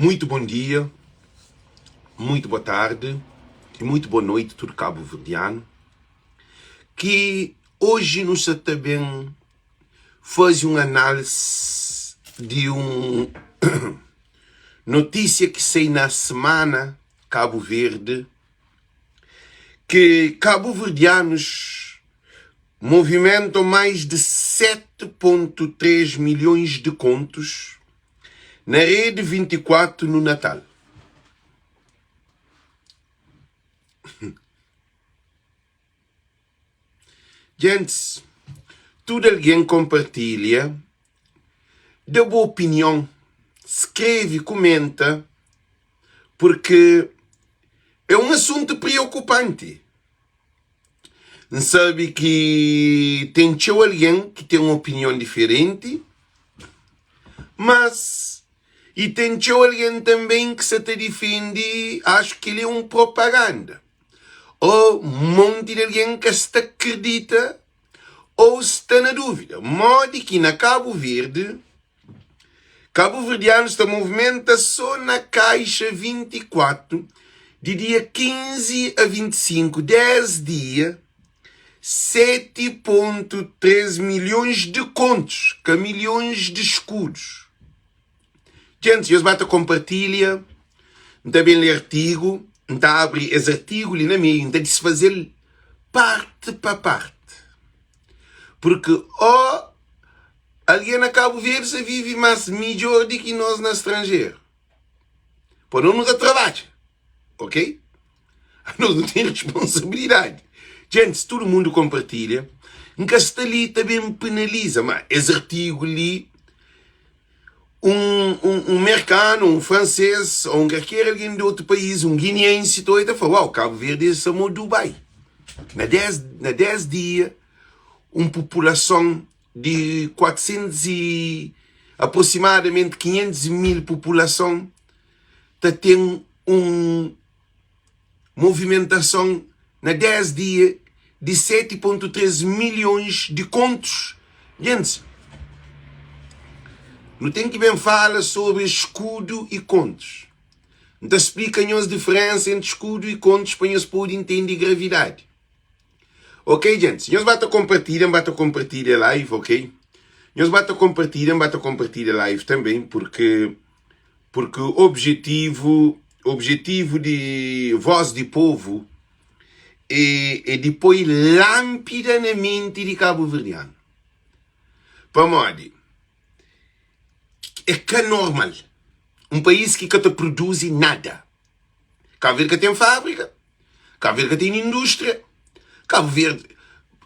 Muito bom dia, muito boa tarde e muito boa noite tudo cabo-verdiano que hoje nu sa ta ben faze um análise de um notícia que sai na semana Cabo Verde que cabo-verdianos movimentam mais de 7.3 milhões de contos na rede 24 no Natal. Gentis, tudu algen konpartilha, da bu opinion, skreve, kumenta, purki é un asuntu priokupanti. N sabe ki ten txeu algen ki ten opinion diferenti, mas i ten txeu algen tanben ki sa ta difende, axu kel-li é un propaganda ô monti di algen ka sta kridita ô sta na dúvida modi ki na Kabu Verdi Kabuverdianus ta movimenta so na kaixa 24 di dia 15 a 25 des dia 7.3 milhons di kontus, ka milhons di skudus. Gentis, nhos ba ta konpartilha, N ta ben lé artigu, N ta abri es artigu li na meiu, N ta disfaze-l parti pa parti. Purki o Algen na Kabu Verdi sa vivi mas midjor di ki nos na stranjeru. Pa nos nu ta trabadja, ok? Anos nu ten responsabilidadi. Gentis, tudu mundu konpartilha. N ka sta li ta ben penaliza, ma es artigu li, un, un, un merkanu, un fransês, ô un kalker algen di otu país, un guineensi, ta oi ta fla, uau, Kabu Verdi é sa mo Dubai. Na 10, na 10 dia, un populason di 400 y aproximadamenti 500 mil populason ta ten un movimentason na 10 dia di 7.3 milhons di kontus. Gentis, nu ten ki ben fala sobri skudu y kontus. N ta splika nhos diferensa entri skudu y kontus pa nhos pode intende gravidadi. Ok gentis, nhos ba ta konpartilha, N ba ta konpartilha live, ok? Nhos ba ta konpartilha, N ba ta konpartilha live tanben, purki purki objetivu objetivu di Voz di Povu é é di poi lánpida na menti di kabuverdianu. Pamodi é ka normal un país ki ka ta produzi nada. Kabu Verdi ka ten fábrika. Kabu Verdi ka ten indústria. Kabu Verdi,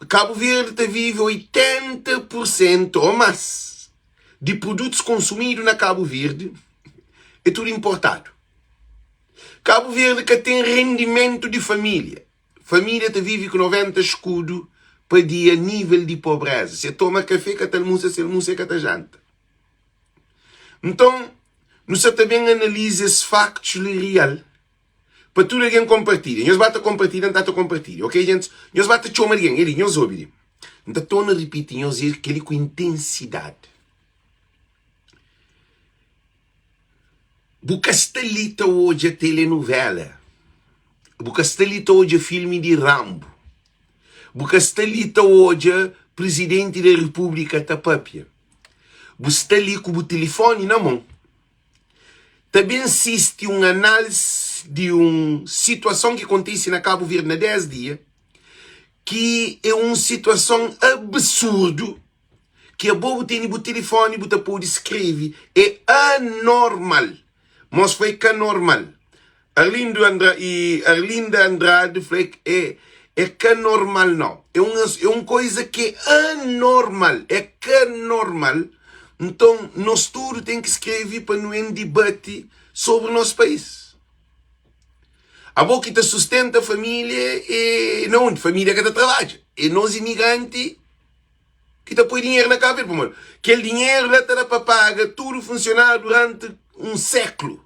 Kabu Verdi ta vive 80 pur sentu ô más di produtus konsumidu na Kabu Verdi é tudu inportadu. Kabu Verdi ka ten rendimentu di família. Família ta vive ku 90 skudu pa dia nível di pobréza. Si el toma kafé ka ta almusa, si el almusa el ka ta janta. Nton, nu sa ta ben analiza es faktus li real pa tudu algen konpartilha. Nhos ba ta konpartilha, N ta ta konpartilha. Ok, gentis? Nhos ba ta txoma algen. Eli, nhos obi li. N ta torna ripiti nhos el kel-li ku intensidadi. Bu ka sta li ta odja telenovela. Bu ka sta li ta odja filmi di Rambo. Bu ka sta li ta odja Prizidenti da Repúblika ta papia. Bu sta li ku bu tilifoni na mon ta ben sisti un análisi di un situason ki kontise na Kabu Verdi na 10 dia, ki é un situason absurdu ki abo bu tene bu tilifoni bu ta pode skrebe, é anormal. Mos fla é ka normal. Arlindo Andra e Arlinda Andrade fla é é ka normal nau. É un é un koiza ki é anormal, é ka normal. Nton nos tudu ten ki skrebe pa nu en dibati sobri nos país. Abo ki ta sustenta família é na undi? Família ka ta trabadja. É nos imigranti ki ta poi dinheru na Kabu Verdi pamodi kel dinheru la ta da pa paga tudu funsionáriu duranti un séklu.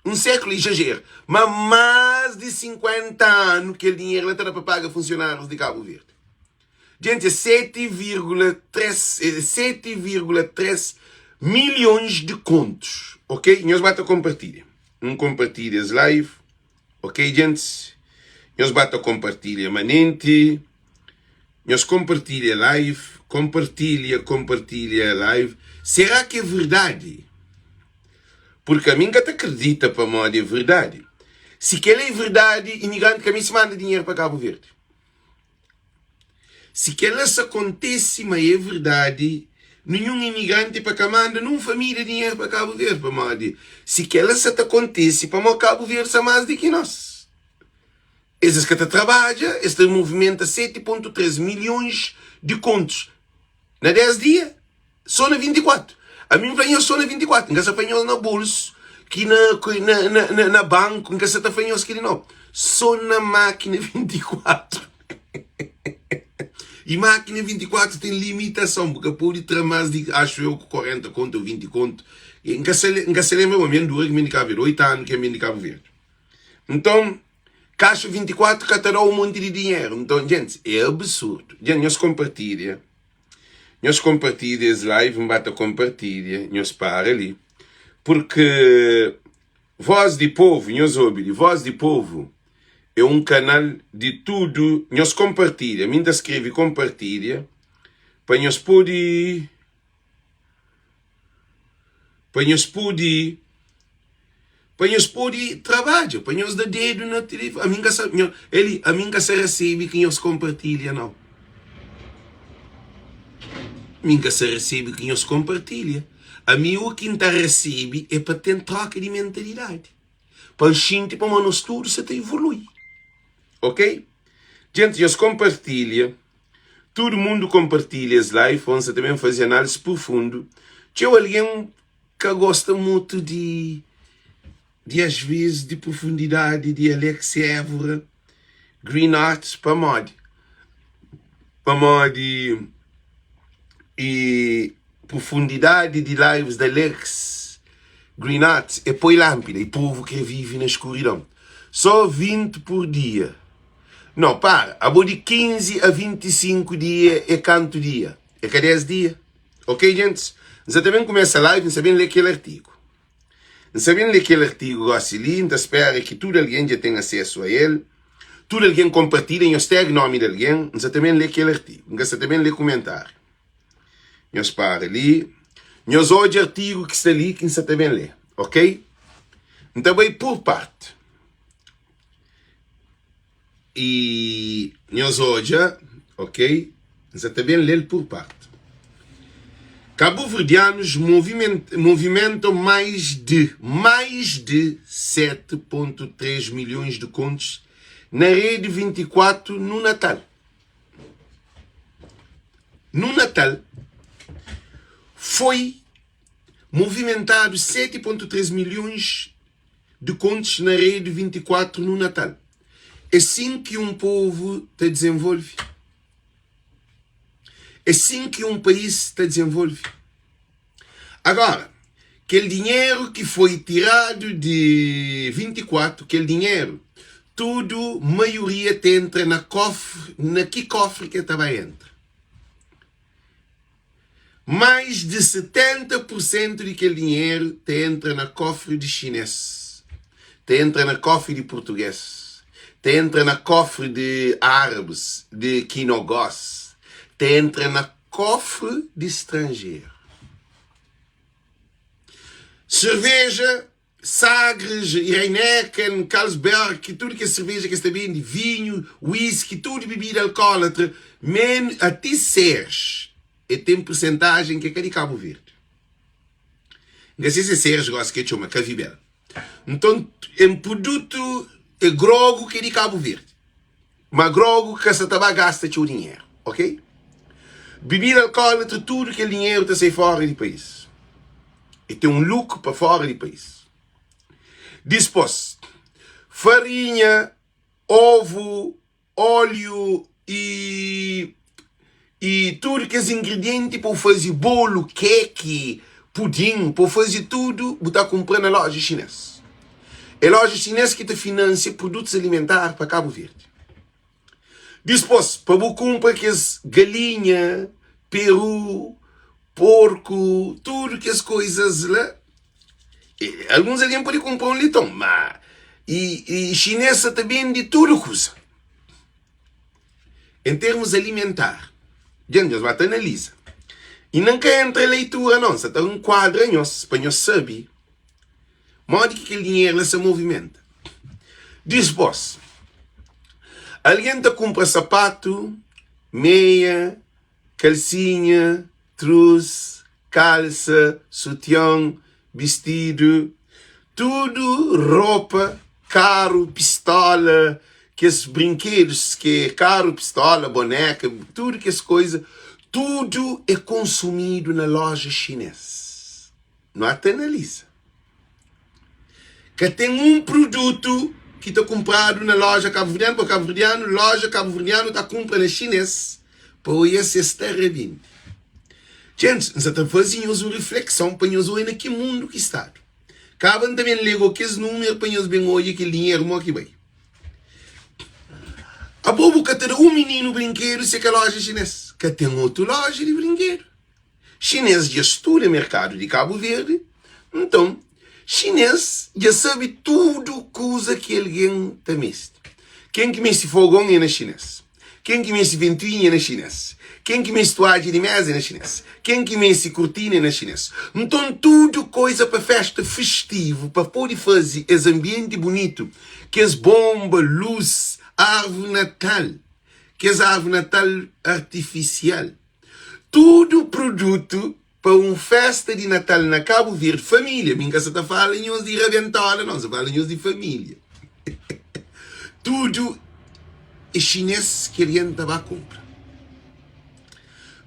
Un séklu izajeru, ma más di 50 anu kel dinheru la ta da pa paga funsionárius di Kabu Verdi. Djenti, é 7,3 é 7,3. Milhons di kontus, ok? Nhos ba ta konpartilha. N konpartilha es live, ok gentis? Nhos ba ta konpartilha manenti. Nhos konpartilha live, konpartilha, konpartilha live. Será ki é verdadi? Purki ami N ka ta kridita pamodi é verdadi. Si kel-la é verdadi, imigranti ka meste manda dinheru pa Kabu Verdi. Si kel-la sa kontese ma é verdadi, ninhun imigranti pa ka manda nun família dinheru pa Kabu Verdi, pamodi si kel-la sa ta kontese, pamodi Kabu Verdi sa más di ki nos. Es es ka ta trabadja, es ta movimenta 7.3 milhons di kontus na 10 dia. So na 24. Ami N fla nhos so na 24. N ka sa fla nhos na bolsu, ki na, na, na, na, na banku, N ka sa ta fla nhos kili no. So na mákina 24. E mákina 24 ten limitason, bu ka pode tra más di, acho eu, 40 kontu ou 20 kontu. N ka sa, N ka sa lenbra, mi N dura ki mi N di Kabu Verdi, 8 anu ki mi N di Kabu Verdi. Nton, kaxa 24 ka ta da un monti di dinheru. Nton, gentis, é absurdu. Gentis, nhos konpartilha. Nhos konpartilha es live, N ba ta konpartilha, nhos para li. Purki Voz di Povu, nhos obi li, Voz di Povu é un kanal di tudu. Nhos konpartilha, mi N ta skrebe konpartilha pa nhos pode, pa nhos pode. Pa nhos pode trabadja, pa nhos da dedu na tilifoni. Ami N ka sa, nho, Eli, ami N ka sa resebe ki nhos konpartilha, nau. Mi N ka sa resebe ki nhos konpartilha. Ami u ki N ta resebe é pa ten troka di mentalidadi. Pa N xinti pamodi nos tudu sa ta ivolui. Ok? Djenti, nhos konpartilha. Tudu mundu konpartilha es live. N sa ta ben faze análisi profundu. Txeu algen Ka gosta mutu di di as vezes di profundidadi di Alex Évora, Green Arts pamodi? Pamodi e profundidadi di lives di Alex Green Arts é poi lâmpida e povu kre vive na escuridão. Só 20 por dia. Não, para, abo di 15 a 25 dia é kantu dia? É ka 10 dia? Ok gentis, N sa ta ben kumesa live, N sa ben lé kel artigu. N sa ben lé kel artigu gosi li, N ta spera ki tudu algen dja ten asesu a el. Tudu algen konpartilha, nhos tag nomi di algen, N sa ta ben lé kel artigu. N ka sa ta ben lé kumentariu. Nhos para li, nhos odja artigu ki sta li ki N sa ta ben lé, ok? N ta bai pur parti. I nhos odja, ok, N sa ta ben lê-l pur parti. Kabuverdianus movimentam mais de mais de 7,3 milhões de kontus na rede 24 nu Natal. Nu Natal foi movimentadu 7,3 milhões de kontus na rede 24 nu Natal. É sin ki un povu ta dizenvolve. É sin ki un país ta dizenvolve. Agora, kel dinheru ki foi tiradu di 24, kel dinheru, tudu maioria ta entra na kofri, na ki kofri ki el ta bai entra? Mais di 70 pur sentu di kel dinheru ta entra na kofri di xinês, ta entra na kofri di purtugês, ta entra na kofri di árabis, di kinogós, ta entra na kofri di stranjeru. Serveja Sagres, Heineken, Carlsberg, tudu kes serveja ki es ta bende, vinhu, whisky, tudu bibida alkólatra, men ati Ceres e ten persentajen ki é ka di Kabu Verdi. N ka se si é Ceres gosi ki é txoma, Kavibel. Nton, en produtu é grogu ki é di Kabu Verdi. Ma grogu ka sa ta ba gasta txeu dinheru, ok? Bibida alkólatra, tudu kel dinheru ta sai fóra di país. E ten un lukru pa fóra di país. Dispôs, farinha, ovu, óliu i i tudu kes ingridienti pa bu faze bolu, keki, pudin, pa bu faze tudu, bu ta kunpra na loja xinês. É loja xinês ki ta finansia produtus alimentar pa Kabu Verdi. Dispôs, pa bu kunpra kes galinha, peru, Porku, tudu kes koizas la. Alguns algen pode kunpra un liton, ma i xinês sa ta bende tudu kuza. En termus alimentar, dja nhos ba ta analiza. I nan ka entra leitura non, sa ta nkuadra nhos pa nhos sabe modi ki kel dinheru la sa movimenta. Dispos, algen ta kunpra sapatu, meia, kalsinha, trus, kalsa, sutian, bistidu, tudu ropa, karu, pistola, kes brinkedus ki é karu, pistola, boneka, tudu kes koiza, tudu é konsumidu na loja xinês. Nu ata analiza. Ka ten un produtu ki ta kunpradu na loja kabuverdianu pa kabuverdianu, loja kabuverdianu ta kunpra na xinês pa oia si es ta rabende. Djentis, N sa ta faze nhos un riflekson pa nhos oia na ki mundu ki stadu. Kaba N ta ben lê go kes numeru pa nhos ben odja kel dinheru mo ki bai. Abo bu ka ta da un mininu brinkedu si é ka loja xinês. Ka ten otu loja di brinkedu. Xinês dja studa merkadu di Kabu Verdi, nton xinês dja sabe tudu kuza ki algen ta meste. Ken ki meste fogon é na xinês, ken ki meste ventuinha é na xinês, ken ki meste tuadja di méza é na xinês, ken ki meste kurtina é na xinês. Nton tudu koiza pa fésta festivu, pa pode faze es anbienti bunitu, kes bonba, lus, arvi natal, kes arvi natal artifisial. Tudu produtu pa un festa di Natal na Kabu Verdi, família, mi N ka sa ta fala nhos di rabentola nau, N sa fala nhos di família. Tudu é xinês ki algen ta ba kunpra.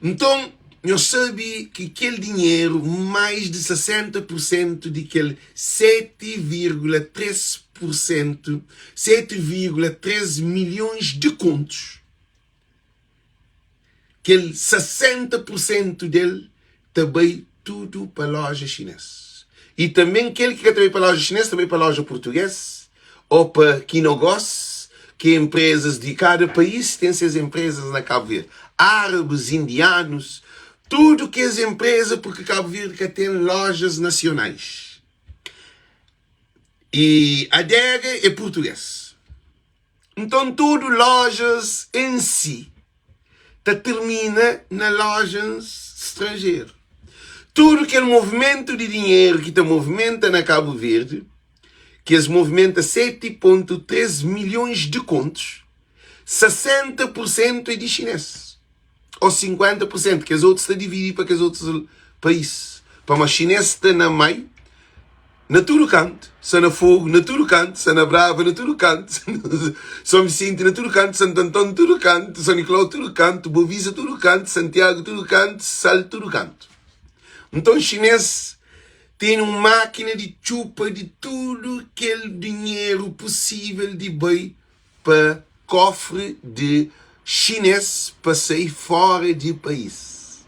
Nton, nhos sabe ki kel dinheru, mais di 60 pur sentu di kel 7,3 pur sentu, 7,3 milhons di kontus, Kel 60 pur sentu del ta bai tudu pa loja xinês. I tanben kel ki ka ta bai pa loja xinês ta bai pa loja purtugês ô pa kinogós, ki é enprezas di kada país ten ses enprezas na Kabu Verdi. Árabis, indianus, tudu kes enpreza purki Kabu Verdi ka ten lojas nasionais. I adega é purtugês. Nton tudu lojas en si ta tirmina na lojas stranjeru. Tudu kel movimentu di dinheru ki ta movimenta na Kabu Verdi, ki es movimenta 7.3 milhons di kontus, 60 pur sentu é di xinês, ô 50 pur sentu, kes otus ta dividi pa kes otus país, pamodi xinês sta na mai. Na tudu kantu, sta na Fogu, na tudu kantu, sta na Brava, na tudu kantu, Son Visenti, na tudu kantu, Santu Anton, tudu kantu, Son Nikolau, tudu kantu, Bovisa, tudu kantu, Santiagu, tudu kantu, Sal, tudu kantu. Nton, xinês tene un mákina di txupa di tudu kel dinheru pusível di bai pa kofri di xinês pa sai fora di país.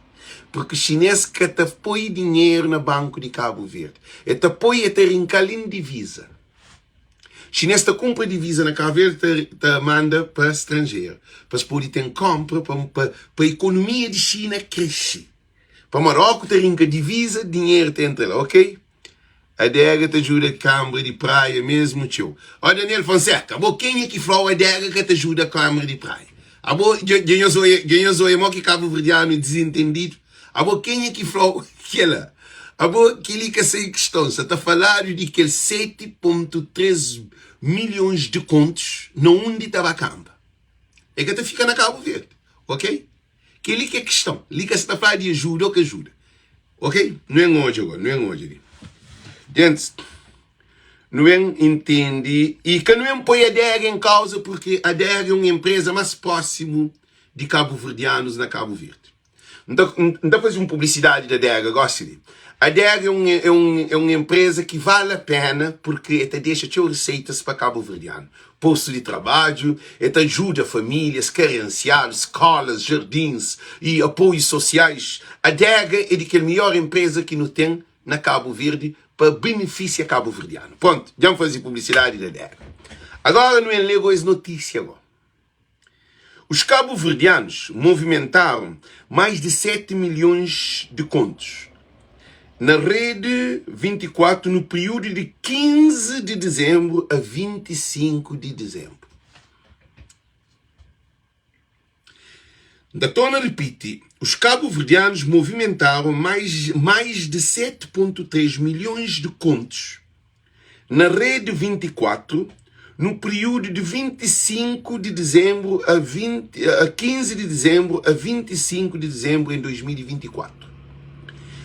Purki xinês ka ta poi dinheru na banku di Kabu Verdi. E ta poi e ta rinka-l en diviza. Xinês ta kunpra diviza na Kabu Verdi ta ta manda pa stranjeru pa es pode ten konpra pa pa pa ikonomia di Xina krexe. Pamodi óki ta rinka diviza dinheru ta entra la, ok? Adega ta djuda kambra di praia mesmu txeu. Ó Daniel Fonseca, abo kenha ki flau adega ka ta djuda kambra di praia? Abo dja nhos oia, dja nhos oia mo ki kabuverdianu é dizentendidu? Abo kenha ki flau kela? Abo keli ka sai kiston, sa ta faladu di kel 7.3 milhons di kontus na undi ta ba kamba. E ka ta fika na Kabu Verdi, ok? Kel-li ki é kiston. Li ka sta fla di ajuda ô ka ajuda. Ok? Nu ben odja gó, nu ben odja li. Gentis, nu ben intende i ka nu ben poi adega en kauza purki adega é un enpreza más prósimu di kabuverdianus na Kabu Verdi. N ta, N ta faze un publisidadi di adega gósi li. Adega é un, é un, é un enpreza ki vale a pena purki e ta dexa txeu riseitas pa kabuverdianu. Postu di trabadju, e ta ajuda famílias karensiadu, skolas, jardins y apoius sosiais. Adega é di kel mior enpreza ki nu ten na Kabu Verdi pa benefisia kabuverdianu. Prontu, dja N faze publisidadi di adega. Agora nu en lê go es notísia go. Os cabo-verdianos movimentaram mais de 7 milhões de contos na rede 24 no período de 15 de dezembro a 25 de dezembro. N ta torna ripiti, os cabo-verdianos movimentaram mais, mais de 7,3 milhões de contos na rede 24 no período de 25 de dezembro a 20, a 15 de dezembro a 25 de dezembro em 2024.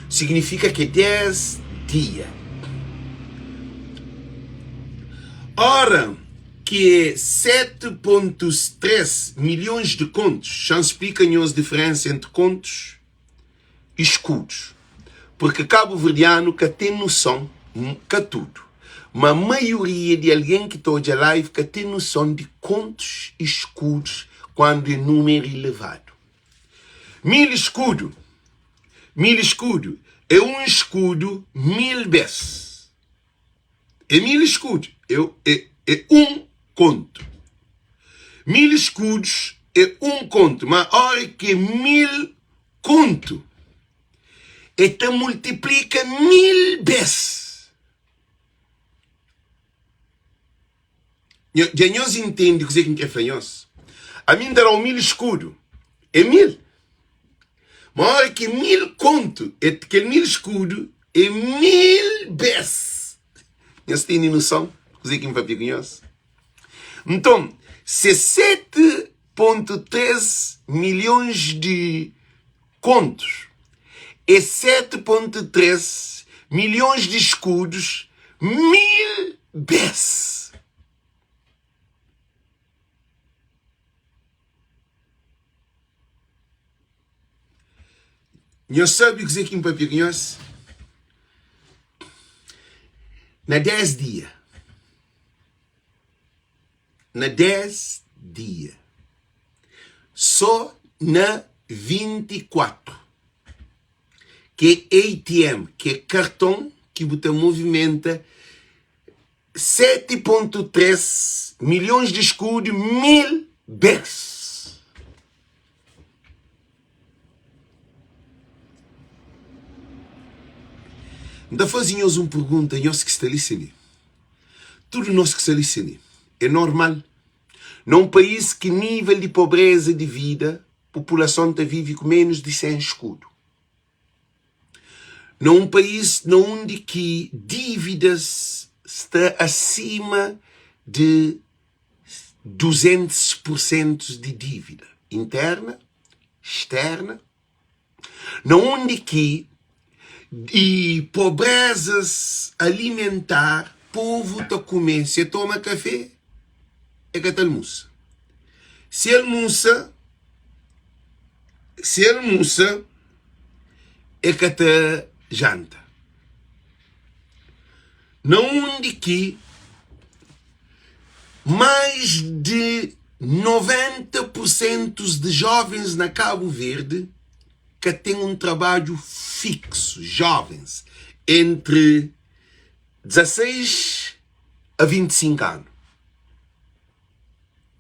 Significa que 10 dia. Ora ki é 7,3 milhões de kontus, xa-m splika nhos diferensa entri kontus i skudus, purki kabuverdianu ka ten nuson, ka tudu, ma maioria di algen ki ta odja live ka ten nuson di kontus i skudus kuandu é numeru ilevadu. 1000 skudu, 1000 skudu é un skudu 1000 bes. É 1000 skudu, é, é, é un kontu. 1000 skudus é un kontu, ma óra ki é 1000 kontu, e ta multiplika 1000 bes. Dja nhos intende kuzê ki N krê fla nhos? Ami N ta da-u 1000 skudu, é 1000. Ma óra ki é 1000 kontu, é kel 1000 skudu é 1000 bes. Nhos tene noson kuzê ki N papia ku nhos? Nton, se 7,3 milhons di kontus é 7,3 milhons di skudus 1000 bes. Nhos sabe kuzê ki N papia ku nhos? Na 10 dia, na 10 dia, sô na 24, ki é ATM, ki é karton ki bu ta movimenta 7.3 milhons di skudu 1000 bes. N ta faze nhos un pergunta, nhos ki sta li si li. Tudu nos ki sta li si li. É normal na un país ki nível di pobreza di vida, populason ta vive ku menus di 100 skudu. Na un país na undi ki dívidas sta asima di 200 pur sentu di dívida interna, externa, na undi ki di pobrezas alimentar povu ta kume, si e toma kafé e ka ta almusa, si almusa Si el musa, e ka ta janta. Na undi ki mais di 90 pur sentus di jovens na Kabu Verdi ka ten un trabadju fiksu, jovens entri 16 a 25 anu.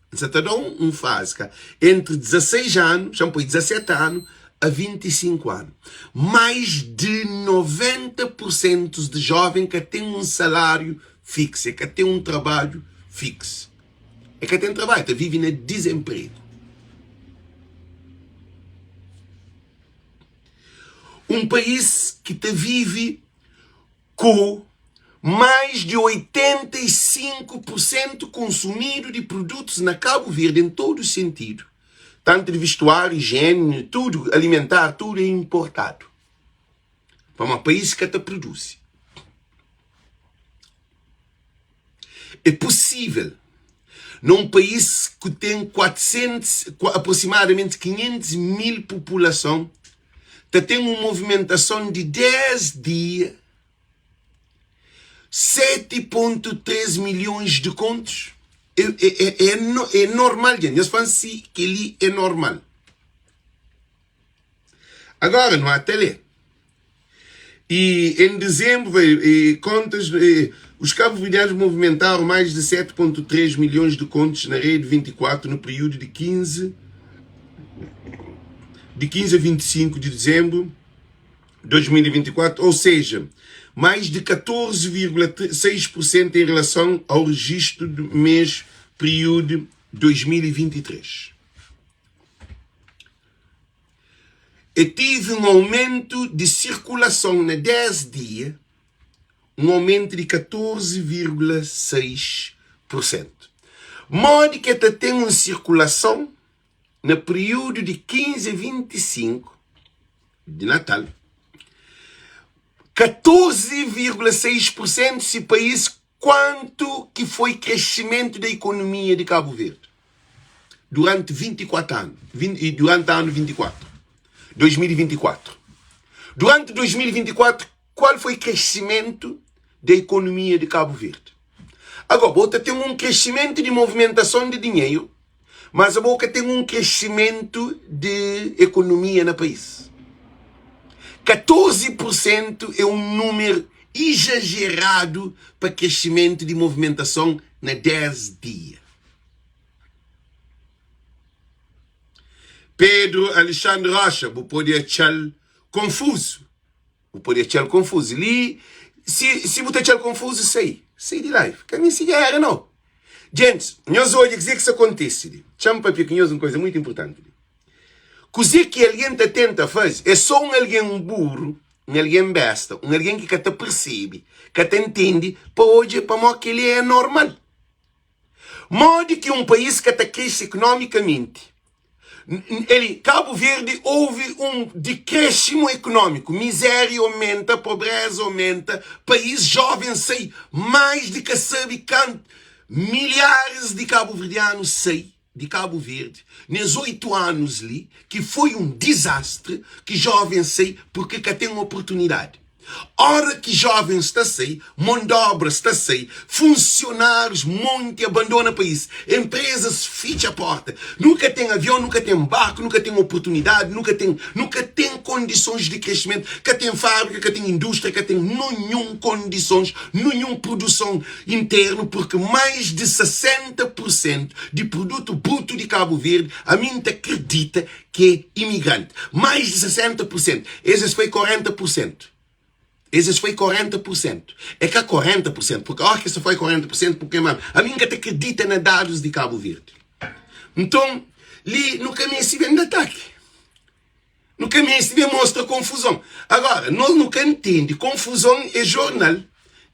N sa ta da-u un frazi ka entri 16 anu, xa N poi 17 anu a 25 anu, mais di 90 pur sentus di joven ka ten un saláriu fiksu, e ka ten un trabadju fiksu, e ka ten trabadju, ta vive na dizenpregu. Un país ki ta vive ku mais di 85 pur sentu konsumidu di produtus na Kabu Verdi en todu sentidu, tantu di vestuáriu, ijieni, tudu, alimentar, tudu é inportadu. Pamodi país ka ta produzi. É pusível na un país ku ten 400, aproximadamenti 500 mil populason ta ten un movimentason di 10 dia 7.3 milhons di kontus? É, é, é, é normal, dja. Nhos fla si kel-li é normal. Agora, nu ata lê. E em dezembro, e, contas, e, os cabo-verdianos movimentaram mais de 7.3 milhões de contos na rede 24 no período de 15 de 15 a 25 de dezembro 2024, ou seja, mais de 14,6% em relação ao registro do mesmo período 2023. E tive um aumento de circulação na 10 dia, um aumento de 14,6%. Modi ki el ta ten un circulação na período de 15 a 25 de Natal, 14,6% si país kuantu ki foi crescimento da economia de Cabo Verde durante 24 anu, durante anu 24, 2024. Durante 2024, kual foi crescimento da economia de Cabo Verde? Agora, bo ta ten um crescimento de movimentação de dinheiro, mas abo ka ten um crescimento de economia na país. 14% é um número exagerado pa crescimento de movimentação na 10 dia. Pedro Alexandre Rocha, bu pode atxal konfuzu. Bu pode atxal konfuzu. Li, si, si bu ta atxal konfuzu, sai. Sai di live. Ka meste géra, nau. Gentis, nhos odja kuzê ki sta kontise li. Txa-m papia ku nhos un kuza mutu inportanti li. Kuzê ki algen ta tenta faze é sô un algen buru, un algen besta, un algen ki ka ta persebe, ka ta ntende, pa odja pamodi kel-li é anormal. Modi ki un país ka ta krese ekonomikamenti? Eli, Kabu Verdi houve un decréscimo económico, miséria aumenta, pobreza aumenta, país jovem sai mais de ka sabe kantu, milhares de cabo-verdianos sai de Cabo Verde nes 8 anos li, ki foi un desastre, ki jovem sai porque ka tem oportunidade. Ora ki jovens ta sai, mon d'obra sta sai, funsionárius monti abandona país, empresas fitxa porta, nu ka ten avion, nu ka ten barku, nu ka ten oportunidadi, nu ka ten, nu ka ten kondisons di kreshimentu, ka ten fábrika, ka ten indústria, ka ten nunhun kondisons, nunhun produson internu, purki mais di 60 pur sentu di produtu brutu di Kabu Verdi, ami N ta kridita ki é imigranti, mais di 60 pur sentu, es es foi 40 pur sentu, es es foi 40 pur sentu, é ka 40 pur sentu, purki óki es ta foi 40 pur sentu, purki ma ami N ka ta kridita na dadus di Kabu Verdi. Nton, li nu ka meste ben di ataki, nu ka meste ben mostra konfuzon. Agora, nos nu ka ntende, konfuzon é jornal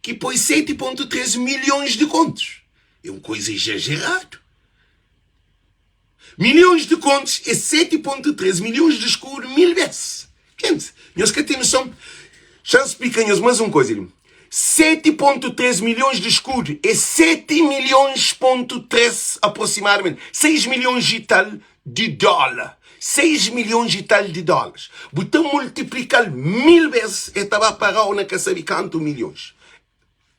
ki poi 7.3 milhons di kontus, é un koiza izajeradu. Milhons di kontus é 7.3 milhons di skudu mil bes. Gentis, nhos ka ten noson. Xa-m splika nhos más un koza li. 7.3 milhons di skudu é 7 milhons pontu 3 aproximadamenti, 6 milhons i tal di dóla. 6 milhons i tal di dólas. Bu ta multiplika-l mil bes, el ta ba para-u na ka sabe kantu milhons.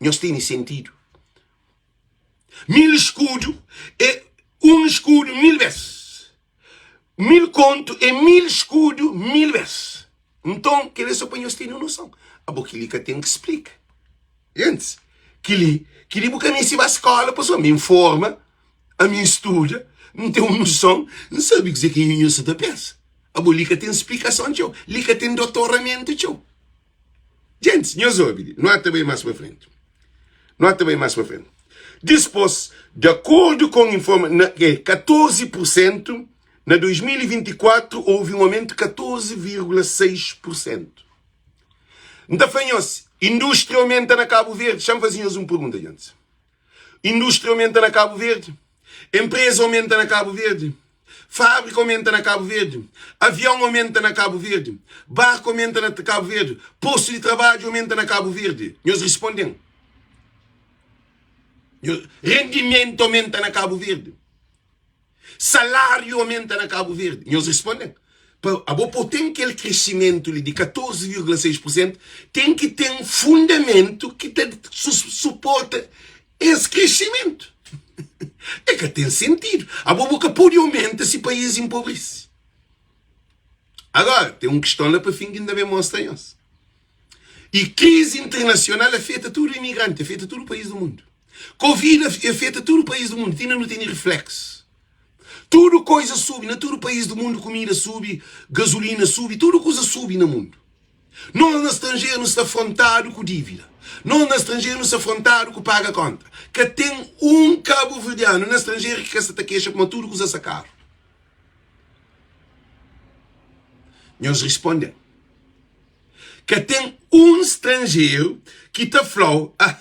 Nhos tene sentidu? 1000 skudu é un skudu 1000 bes. 1000 kontu é 1000 skudu 1000 bes. Nton, kel-li é sô pa nhos tene un noson. Abo, kel-li ka ten ki splika. Gentis, kel-li, kel-li bu ka meste ba skóla pa sô. Mi N forma, ami N studa, N ten un noson, N sabe kuzê ki nhos sa ta pensa. Abo, li ka ten splikason txeu, li ka ten dotoramentu txeu. Gentis, nhos obi li, nu ata bai más pa frenti. Nu ata bai más pa frenti. Dispôs, di akordu kon informa, na, é, 14 pur sentu, na 2024 houve un aumentu 14,6 pur sentu. N ta fla nhos, indústria aumenta na Kabu Verdi? Xa-m faze nhos un pergunta, gentis. Indústria aumenta na Kabu Verdi? Empresa aumenta na Kabu Verdi? Fábrika aumenta na Kabu Verdi? Avião aumenta na Kabu Verdi? Barku aumenta na Kabu Verdi? Postu di trabadju aumenta na Kabu Verdi? Nhos responde-m. Rendimentu aumenta na Kabu Verdi? Saláriu aumenta na Kabu Verdi? Nhos responde-m. Pa abo pa ten kel kresimentu li di 14,6 pur sentu, ten ki ten fundamentu ki ta suporta es kresimentu. E ka ten sentidu. Abo bu ka pode aumenta si país enpobrese. Agora, ten un kiston la pa fin ki N ta ben mostra nhos. E krizi internasional afeta tudu imigranti, afeta tudu país du mundu. Covid afeta tudu país du mundu, ti inda nu tene refleksu. Tudu koiza subi na tudu país di mundu, kumida subi, gazulina subi, tudu kuza subi na mundu. Nos na stranjeru nu sta frontadu ku dívida. Nos na stranjeru nu sta frontadu ku paga konta. Ka ten un kabuverdianu na stranjeru ki ka sta ta kexa kuma tudu kuza sta karu. Nhos risponde-m. Ka ten un stranjeru ki ta fla-u, Ah,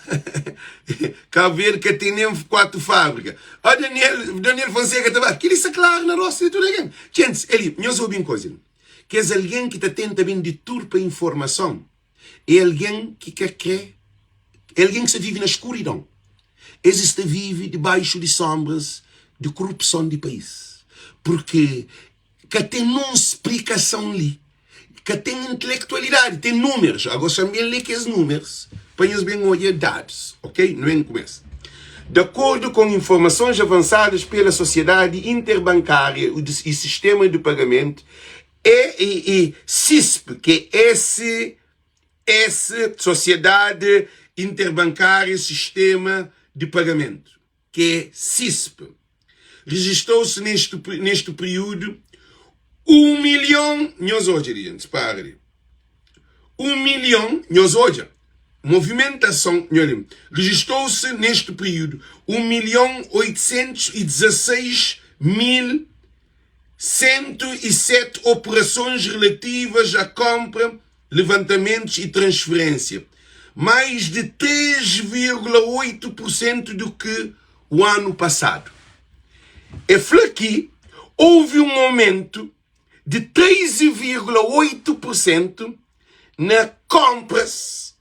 Kabu Verdi ka ten nen 4 fábrika. Ah, Daniel, Daniel Fonseca ta ba. Kel-li sta klaru na rostu di tudu algen. Gentis, eli, nhos obi un kuza li. Kes algen ki ta tenta ben diturpa informason é algen ki ka krê, é algen ki sta vive na skuridon. Es sta vive dibaixu di sonbras di korupson di país. Purki ka ten nun splikason li, ka ten intelektualidadi, ten númerus. Agora xa-m ben lé kes númerus pa nhos ben odja dadus, ok? Nu ben kumesa. De acordo com informações avançadas pela Sociedade Interbancária e Sistema de Pagamento, e, e, SISP, que é S, S, Sociedade Interbancária e Sistema de Pagamento, que é SISP, registrou-se neste, neste período 1 milhão, nhos odja li, gente, para ali. 1 milhão, nhos odja, movimentação, nhos ali, registrou-se neste período 1 milhão 816 mil 107 operações relativas à compra, levantamentos e transferência, mais de 3,8% do que o ano passado. É fla ki houve um aumento de 3,8% na compras.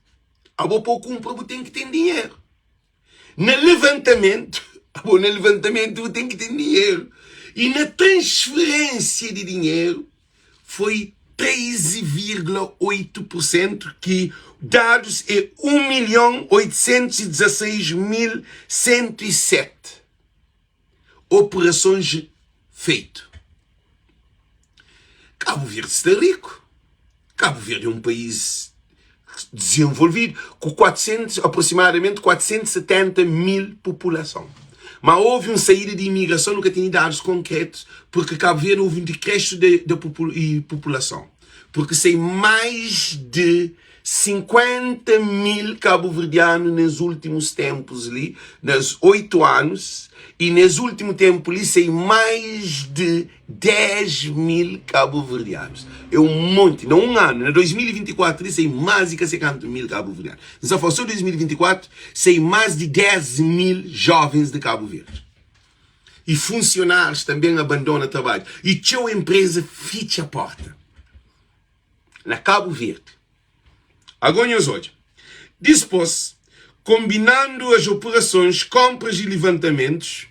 Abo pa kumpra bu ten ki ten dinheru. Na levantamentu, abo na levantamentu bu ten ki ten dinheru. E na transferência di dinheru foi 3,8% ki dados é 1 milhon 816 mil 107 operasons feitu. Kabu Verdi sta riku. Kabu Verdi é un país dezenvolvidu ku 400, aproximadamenti 470 mil populason. Ma houve un saída di imigrason, nu ka tene dadus konkretus, purki Kabu Verdi houve un dikrestu de populason, purki sai mais de 50 mil kabuverdianu nes últimus tempus li, nes 8 anus, y nes últimu tempu li sai mais de 10 mil kabuverdianus. É un monti. Na un anu, na 2024 li, sai más di ka sei kantu mil kabuverdianus. N sta fala so 2024, sai más di 10 mil jovens di Kabu Verdi. Y funsionárius tanben abandona trabadju. Y txeu enpreza fitxa porta na Kabu Verdi. Agó nhos odja. Dispôs, konbinandu as operasons, konpras y levantamentus,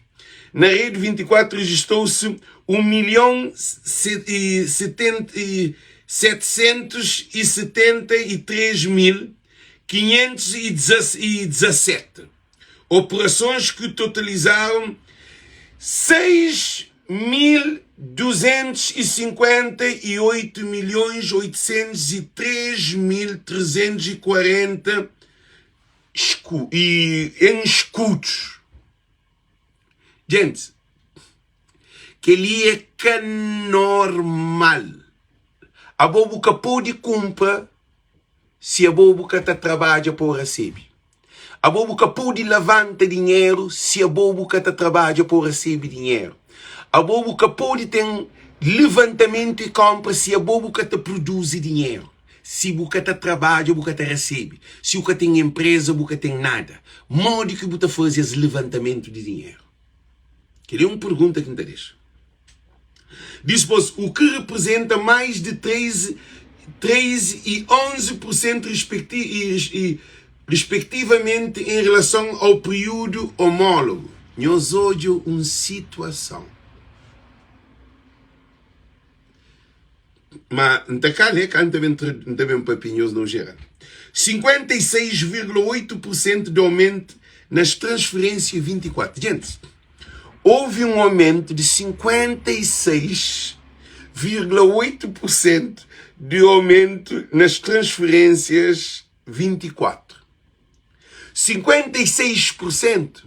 na rede 24 rejistou-se 1 milhon e 773 mil 517 operasons ki totalizaram 6.258 milhões 803 mil 340 em escudos. Gente, kel-li é ka normal. Abo bu ka pode kunpra si abo bu ka ta trabadja pa bu resebe. Abo bu ka pode lavanta dinheru si abo bu ka ta trabadja pa bu resebe dinheru. Abo bu ka pode ten levantamentu i konpra si abo bu ka ta produzi dinheru. Si bu ka ta trabadja bu ka ta resebe. Si bu ka ten enpreza bu ka ten nada. Modi ki bu ta faze es levantamentu di dinheru? Kel-li é un pergunta ki N ta dexa. Dispôs, u ki reprezenta mais di 3, 3 y 11 pur sentu rispektivamenti en relason au períodu omólogu. Nhos odja un situason. Ma N ta ka lé, ka N ta ben N ta ben papia nhos na jeral. 56,8 pur sentu di aumentu nas transferênsia 24. Gentis, houve un aumentu di 56,8 pur sentu di aumentu nas transferênsias 24. 56 pur sentu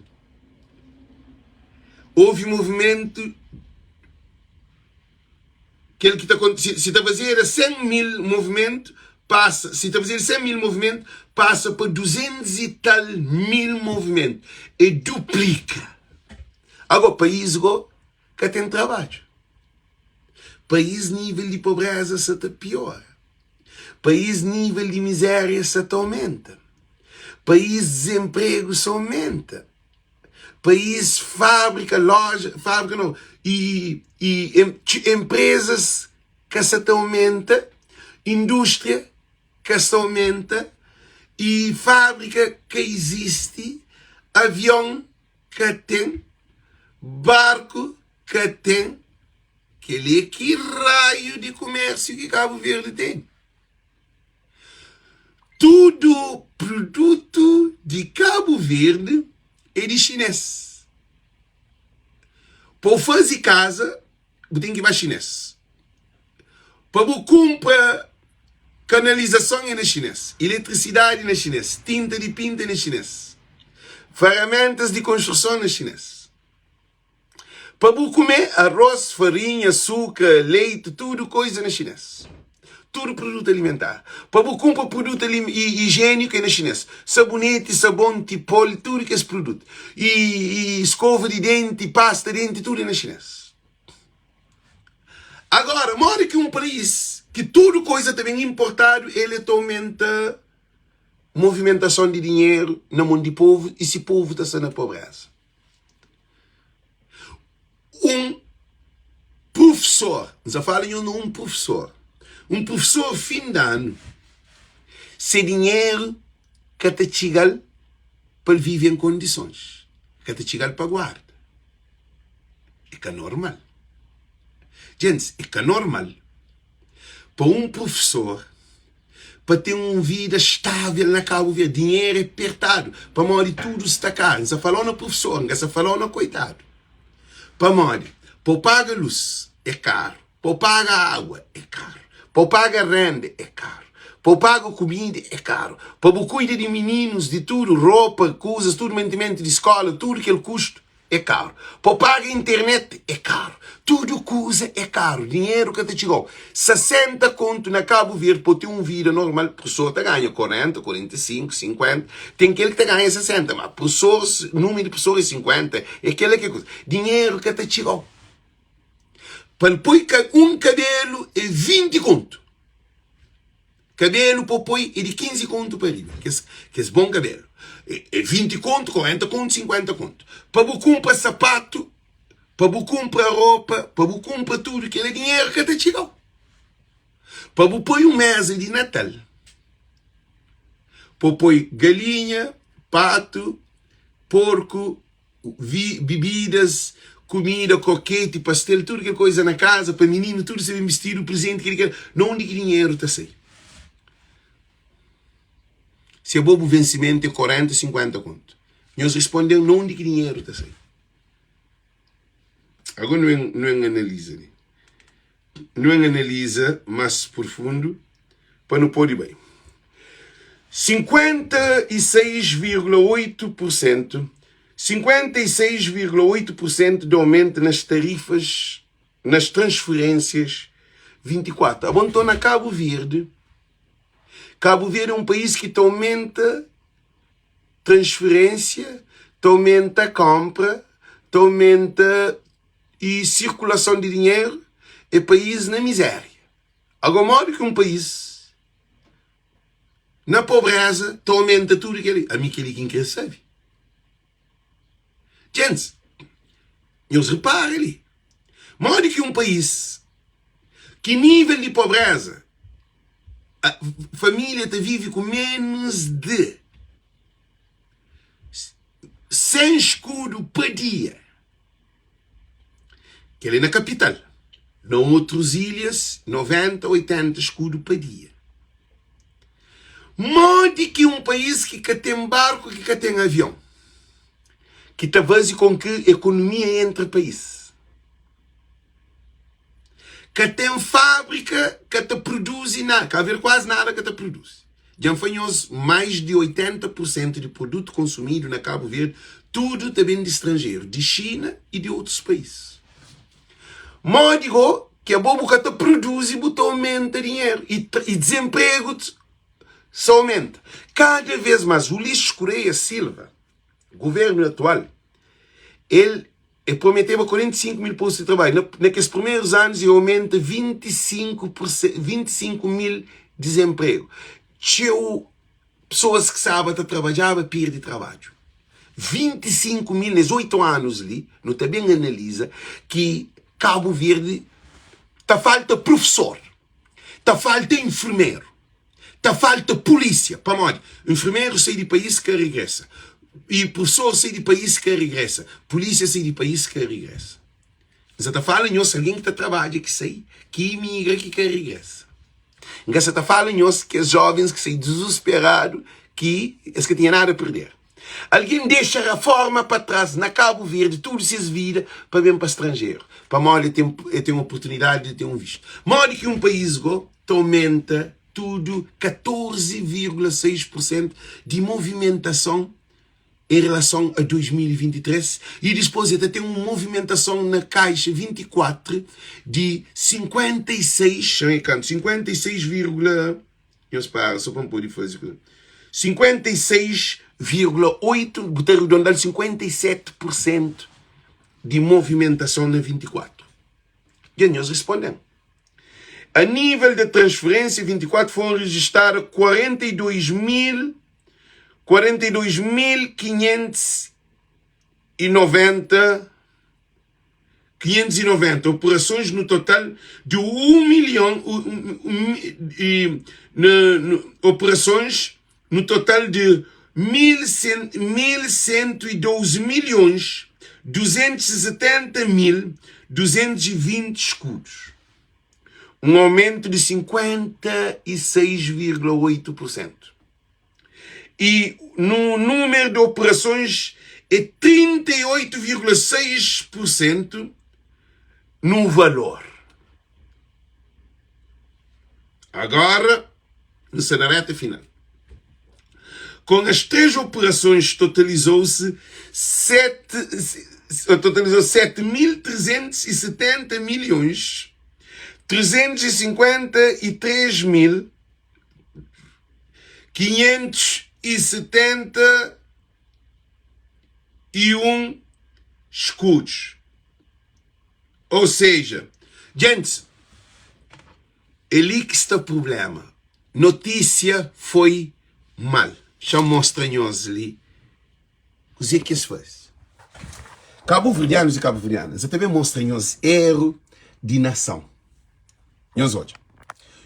houve movimentu. Kel ki ta si, si ta fazeda 100 mil movimentu, pasa, si ta fazeda 100 mil movimentu, pasa pa 200 i tal mil movimentu. E duplika. Ago, país go ka ten trabadju. País nível di pobreza sa ta piora. País nível di mizéria sa ta aumenta. País dezenpregu sa aumenta. País fábrika, loja, fábrika não, e, e empresas ka sa ta aumenta, indústria ka sa aumenta, e fábrika ka izisti, avion ka ten, barku ka ten. Kel-li é ki raiu di kumérsiu ki Kabu Verdi ten? Tudu produtu di Kabu Verdi é di xinês. Pa bu faze kaza, bu ten ki ba xinês. Pa bu kunpra kanalizason é na xinês, eletrisidadi na xinês, tinta di pinta na xinês, ferramentas di konstruson na xinês. Pa bu kume arroz, farinha, sukra, leite, tudu koiza na xinês. Tudu produtu alimentar. Pa bu kunpra produtu ijieniku é na xinês. Saboneti, sabon, tipol, tudu kes produtu. I skova di denti, pasta di denti, tudu é na xinês. Agora, modi ki un país ki tudu koiza ta ben inportadu, el é ta aumenta movimentason di dinheru na mon di povu i si povu ta sta na pobreza? Un prufesor, N sa fala nho na un prufesor, un prufesor fin di anu, se dinheru ka ta txiga-l pa el vive en kondisons, ka ta txiga-l pa guarda. É ka normal. Djentis, é ka normal pa un prufesor pa ten un vida stável na Kabu Verdi. Dinheru é pertadu pamodi tudu sta karu. N sa fala-u na profesor, N ka sa fala-u na koitadu. Pamodi pa u paga lus é karu, pa u paga agua é karu, pa u paga renda é karu, pa u paga kumida é karu, pa bu kuida di mininus, di tudu, ropa, kuzas, tudu mantimentu di skola, tudu kel kustu É karu. Pa bu paga internet é karu. Tudu kuza é karu. Dinheru ka ta txiga-u. 60 kontu na Kabu Verdi pa bu ten un vida normal, profesor ta ganha 40, 45, 50, ten kel ki ta ganha 60, ma profesor, numeru di profesor é 50, é kel-la ki é kuza. Dinheru ka ta txiga-u. Pa el poi un kabelu é 20 kontu. Kabelu pa poi é di 15 kontu pa riba, kes, kes bon kabelu. É, é 20 kontu, 40 kontu, 50 kontu. Pa bu kunpra sapatu, pa bu kunpra ropa, pa bu kunpra tudu kel-la, dinheru ka ta txiga-u. Pa bu poi un meza di Natal, pa bu poi galinha, patu, porku, vi bibidas, kumida, kroketi, pastel, tudu kel koiza na kaza pa mininu tudu sta ben bistidu, prizenti kel kel, na undi ki dinheru ta sai? Si abo bu vensimentu é 40, 50 kontu, nhos risponde-m na undi ki dinheru ta sai? Agora nu en, nu en analiza li. Nu en analiza mas profundu pa nu pode bai. 56,8 por sentu 56,8 por sentu de aumento nas tarifas nas transferências 24. Abo nton na Cabo Verde, Cabo Verde é um país ki ta aumenta transferência, ta aumenta compra, ta aumenta e sirkulason di dinheru é país na miséria. Agora modi ki un país na pobreza ta aumenta tudu kel-li? Ami kel-li ki N kre sabe. Djentis, nhos repara li. Modi ki un país ki nível di pobreza família ta vive ku menos de 100 escudo pa dia Kel-li na kapital. Na otrus ilhas, 90, 80 skudu pa dia. Modi ki un país ki ka ten barku, ki ka ten avion, ki ta faze kon ki ekonomia entra país, ka ten fábrika, ka ta produzi nada, ka haver kuazi nada ka ta produzi. Dja N fla nhos, mais di 80 pur sentu di produtu konsumidu na Kabu Verdi, tudu ta ben di stranjeru, di Xina i di otus país. Modi go? Ki abo bu ka ta produzi bu ta aumenta dinheru i i dizenpregu sa aumenta kada vez mas. Ulisses Correia Silva, governu atual, el e prometeba 45 mil postu di trabadju. Na na kes primerus anus e aumenta 25 por 25 mil dizenpregu. Txeu Pesoas ki staba ta trabadjaba perde trabadju. 25 mil nes 8 anus li, nu ta ben analiza ki Kabu Verdi ta falta prufesor, ta falta infermeru, ta falta pulisia. Pamodi? Infermeru sai di país ka regresa, i prufesor sai di país ka regresa, pulisia sai di país ka regresa. N sa ta fala nhos algen ki ta trabadja ki sai, ki imigra ki ka regresa. N ka sa ta fala nhos kes jovens ki sai dizusperadu ki es ka tinha nada a perder. Algen dexa raforma pa tras na Kabu Verdi tudu ses vida pa ben pa stranjeru pamodi el ten el ten oportunidadi di ten un vistu. Modi ki un país go ta omenta tudu 14,6 pur sentu di movimentason em relason a 2023 y dispôs el ta ten un movimentason na kaixa 24 di 56, xan é kantu, 56 vírgula, nhos para só pa N pode faze 56,8, bu ta arredonda-l 57 pur sentu di movimentason na 24. Dja nhos responde-m. A nível de transferência 24 foram registadas 42 mil 42.590 590 operações no total de 1 milhão e, no, no, operações no total de 1.112 milhões 270 mil 220 escudos. Um aumento de 56,8%. E no número de operações é 38,6% no valor. Agora, nessa na reta final. Com as três operações, totalizou-se totalizou 7.370 milhões 353 mil 571 escudos. Ou seja, gente, é li ki sta problema. Notícia foi mal. Xa mostra nhos li kuzê ki es faze. Kabuverdianus i kabuverdianas, N ta ben mostra nhos eru di nason. Nhos odja.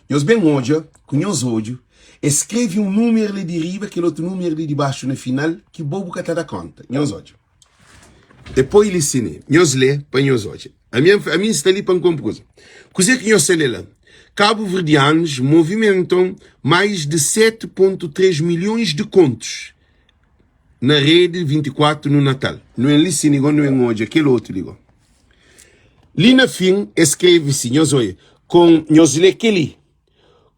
Nhos ben odja ku nhos odju, es skrebe un númeru li di riba, kel otu númeru li di baxu na final, ki bo bu ka ta da konta. Nhos odja. E poi li si ne. Nhos lé pa nhos odja. Ami, ami N sta li pa N konpo kuza. Kuzê ki nhos sta lé la? Kabuverdianus movimentam mais de 7,3 milhões de kontus na rede 24 no Natal. Nu en li si ne go, nu en odja kel otu li go. Li na fin, es skrebe si, nhos oia, kon, nhos lé kel-li,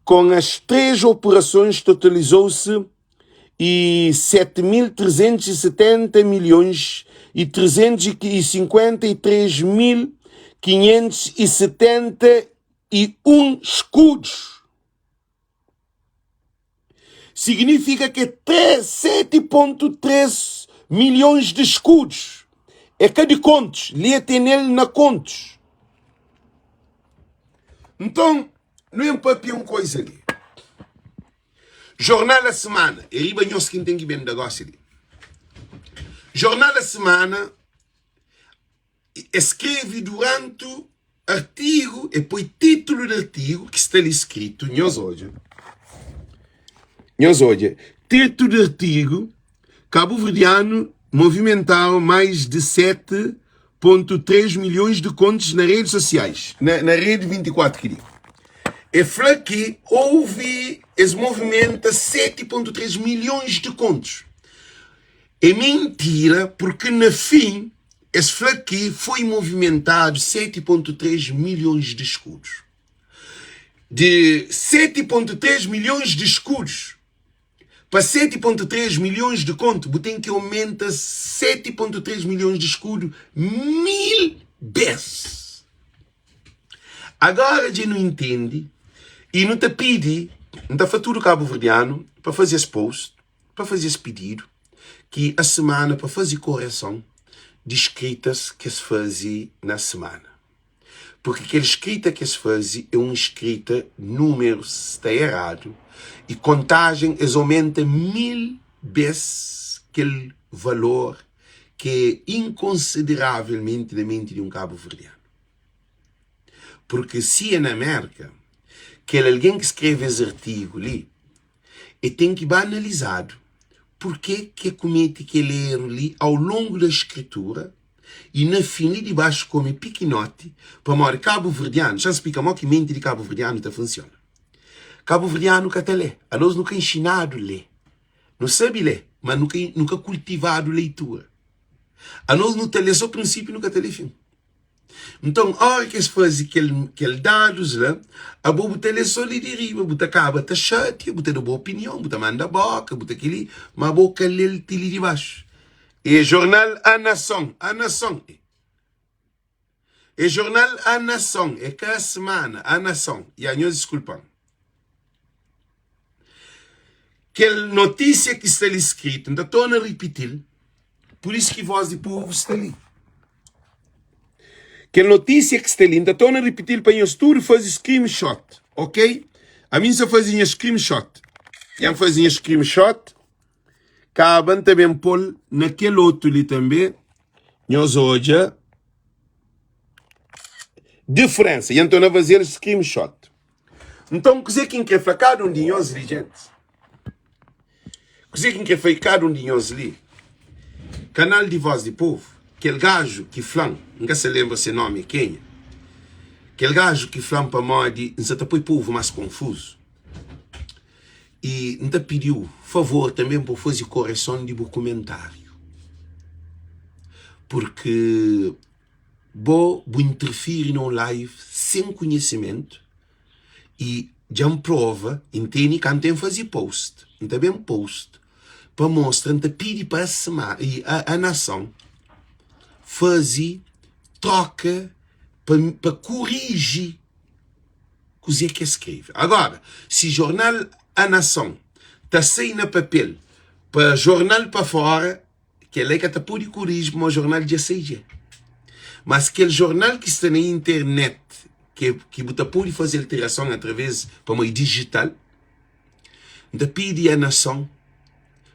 Com as 3 operações totalizou-se e 7.370 milhões e 353 mil 571 escudos. Significa que 7.3 milhões de escudos. É ka de contos, li é ten el na contos. Nton, nu en papia un coisa li. Jornal A Semana, é riba nhos ki N ten ki ben da gósi li. Jornal A Semana e skrebe durantu artigu, e poi titulu di artigu ki sta li skritu, nhos odja, nhos odja, titulu di artigu, Kabuverdianu movimentaram mais de 7,3 milhões de contas na redes sociais, na, na rede 24 ki di. E fla ki houve, es movimenta 7,3 milhões de contas. É mentira porque na fim es fla ki foi movimentado 7,3 milhões de escudos. De 7,3 milhões de escudos pa 7,3 milhões de conto, bu tem ki aumenta 7,3 milhões de escudo 1000 bes. Agora dja nu intendi i nu ta pidi, N ta fla tudu kabuverdianu pa faze es post, pa faze es pididu ki a semana pa faze koreson di skritas ki es faze na semana. Purki kel skrita ki es faze é un skrita númerus sta eradu i kontajen es omenta 1000 bes kel valor ki é inkonsideravelmenti na menti di un kabuverdianu. Purki si é na Mérka, kel algen ki skrebe es artigu li, e ten ki ba analizadu purke ki e kumete kel eru li au longu da skritura i na fin li di baxu kome pikinoti pamodi kabuverdianu, xa N splika mo ki menti di kabuverdianu ta funsiona. Kabuverdianu ka ta lé, anos nu ka inxinadu lé, nu sabe lé, ma nu ka nu ka kultivadu leitura. Anos nu ta lé so prinsipiu nu ka ta lé fin. Nton, óra ki es faze kel, kel dadus la, abo bu ta lé sô li di riba, bu ta kaba ta xatia, bu ta da bu opinion, bu ta manda bóka, bu ta kel-li, má bo ka lé-l ti li di baxu. É jornal A Nação, A Nação. É jornal A Nação, é ka A Semana, A Nação. Ya, nhos diskulpa-m. Kel notísia ki sta li skritu, N ta torna ripiti-l, pur isu ki Vós di Povu sta li. Kel notísia ki sta li, N ta torna ripiti-l pa nhos tudu faze screenshot, ok? Ami N sta faze nha screenshot. Dja N faze nha screenshot, kaba N ta ben pô-l na kel otu li tanbe, nhos odja diferensa. Dja N torna faze-l screenshot. Nton, kuzê ki N krê fla kada un di nhos li, gentis? Kuzê ki N krê fla kada un di nhos li? Kanal di Vós di Povu, kel gaju ki fla-m, N ka sa lenbra se nómi é kenha, kel gaju ki fla-m pamodi N sa ta poi povu más konfuzu. I N ta pidi-u favor tanbê pa bu faze koreson di bu kumentáriu, purki Bo bu interfiri na un live sen konhisimentu i dja N prova i N tene kantu N faze post N ta ben post pa mostra N ta pidi pa a nason faze troka pa koriji kuzê ki es skrebe. Agora si jornal A Nason ta sai na papel pa jornal pa fora Kel-la e ka ta pode kuriji pamodi jornal dja sai dja. Mas kel jornal ki sta na internet ki ki bu ta pode faze alterason através pamodi é dijital, N ta pidi a nason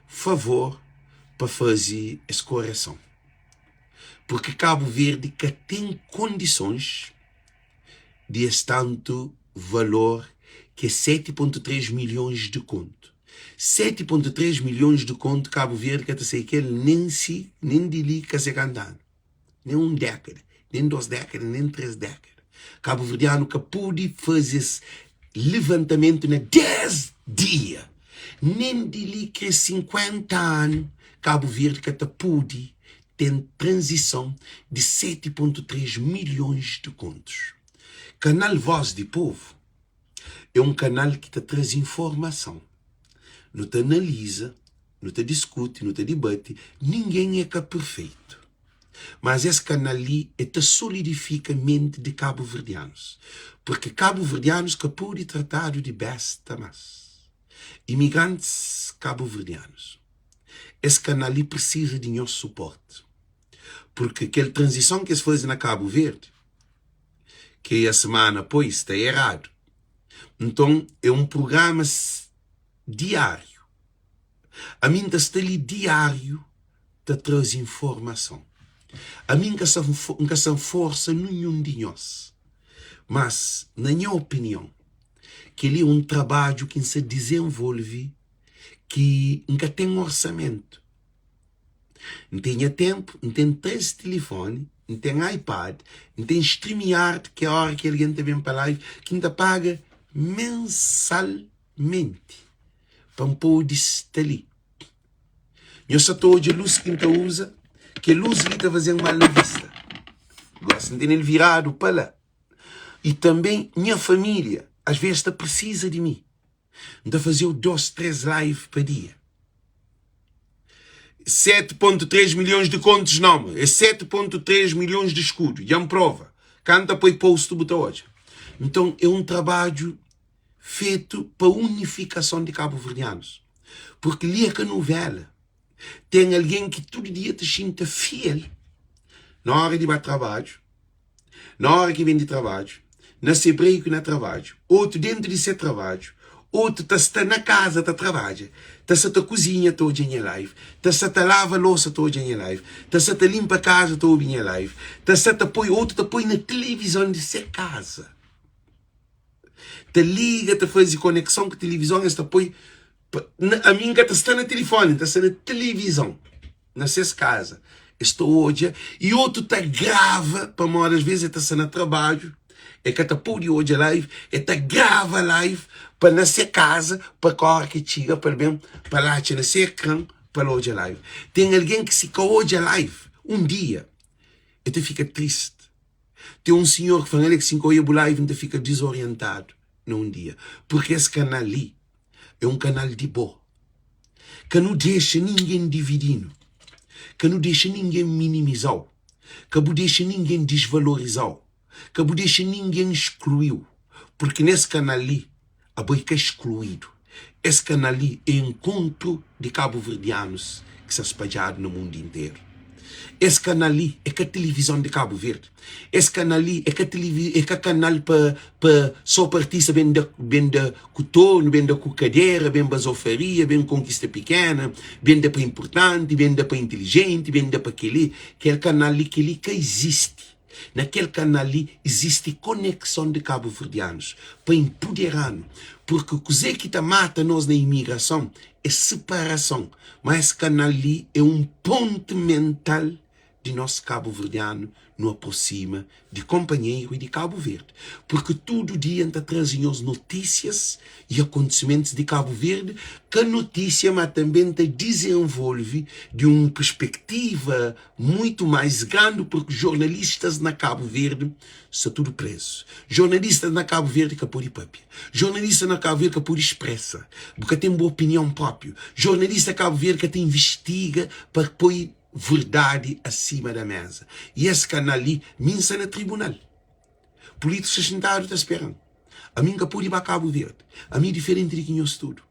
favor pa faze es koreson. Purki Kabu Verdi ka ten kondisons di es tantu valor ki é 7.3 milhons di kontu. 7.3 milhons di kontu Kabu Verdi ka ta sai kel nen si nen di li ka se kanta anu, nen un dékada, nen dos dékada, nen tres dékada. Kabuverdianu ka pode faze es levantamentu na 10 dia. Nen di li kre 50 anu Kabu Verdi ka ta pode ten tranzison di 7.3 milhons di kontus. Kanal Voz di Povu é un kanal ki ta traze informason. Nu ta analiza, nu ta diskuti, nu ta dibati, ningen é ka perfeitu. Mas es kanal li e ta solidifika menti di kabuverdianus, purki kabuverdianus ka pode tratadu di besta mas. Imigrantis kabuverdianus, es kanal li prisiza di nhos suporti, purki kel tranzison ki es faze na Kabu Verdi, ki a semana poi sta eradu. Nton é un prugrama diáriu. Ami N ta sta li diáriu ta traze informason. Ami N ka sta N ka sta forsa ninhun di nhos, mas na nha opinion, kel-li é un trabadju ki N sta dizenvolve ki N ka ten orsamentu. N ten nha ténpu, N ten 3 tilifóni, N ten iPad, N ten StreamYard ki é óra ki algen ta ben pa live ki N ta paga mensalmenti pa N pode sta li. Nhos sa ta odja lus ki N ta uza? Kel lus li ta faze-m mal na vista. Gósi N tene-l viradu pa la. I tanbê nha família asvês ta prisiza di mi. N ta faze-u dos, tres live pa dia. 7.3 milhões de contos não, é 7.3 milhões de escudo. Dja N prova. Kanta poi post bu ta odja. Nton é un trabadju fetu pa unifikason di kabuverdianus. Purki li é ka nuvéla. Ten algen ki tudu dia ta xinta fiel na óra di ba trabadju, na óra ki ben di trabadju, na se break na trabadju, otu dentu di se trabadju, otu ta sta na kaza ta trabadja, ta sta ta kuzinha ta odja nha live, ta sta ta lava losa ta odja nha live, ta sta ta linpa kaza ta obi nha live, ta sta ta poi, otu ta poi na tilivizon di se kaza, ta liga ta faze konekson ku tilivizon, es ta poi Ami N ka ta sta na tilifoni, N ta sta na tilivizon na ses kaza. Es ta odja i otu ta grava pamodi as vezes el ta sta na trabadju, el ka ta pode odja live, el ta grava live pa na se kaza pa ka ora ki txiga pa el ben pa el atxa na se ekran pa el odja live. Ten algen ki si ka odja live un dia el ta fika tristi. Ten un sinhor ki fla-m, Alex, si N ka odja bu live N ta fika dizorientadu na un dia purki es kanal li É un kanal di bo. Ka nu dexa ningen dividi-nu. Ka nu dexa ningen minimiza-u. Ka bu dexa ningen disvaloriza-u. Ka bu dexa ningen sklui-u. Purki nes kanal li, abo é ka skluidu. Es kanal li é enkontru di kabuverdianus ki sta spadjadu na mundu interu. Es kanal li é ka tilivizon di Kabu Verdi. Es kanal li é ka tilivi é ka kanal pa pa só pa artista ben da ben da ku tornu, ben da ku kadera, ben bazofaria, ben konkista pikena, ben da pa inpurtanti, ben da pa intilijenti, ben da pa kel-li. Kel kanal li kel-li ka izisti. Na kel kanal li izisti konekson di kabuverdianus pa inpudera-nu. Purki kuzê ki ta mata nos na imigrason é separason, má es kanal li é un ponti mental di nos kabuverdianu nu aprosima di konpanheiru i di Kabu Verdi, purki tudu dia N ta traze nhos notísias i akontisimentus di Kabu Verdi, ka notísia má tanbe N ta dizenvolve di un perspektiva muitu mais grandi purki jornalistas na Kabu Verdi sta tudu prezu. Jornalistas na Kabu Verdi ka pode papia. Jornalista na Kabu Verdi ka pode spresa. Bu ka ten bu opinion propriu. Jornalista Kabu Verdi ka ta investiga pa poi verdadi asima da meza. I es kanal li, mi N sta na tribunal. Pulítikus sta xintadu ta spera-m. Ami N ka pode ba Kabu Verdi. Ami é diferenti di ki nhos tudu.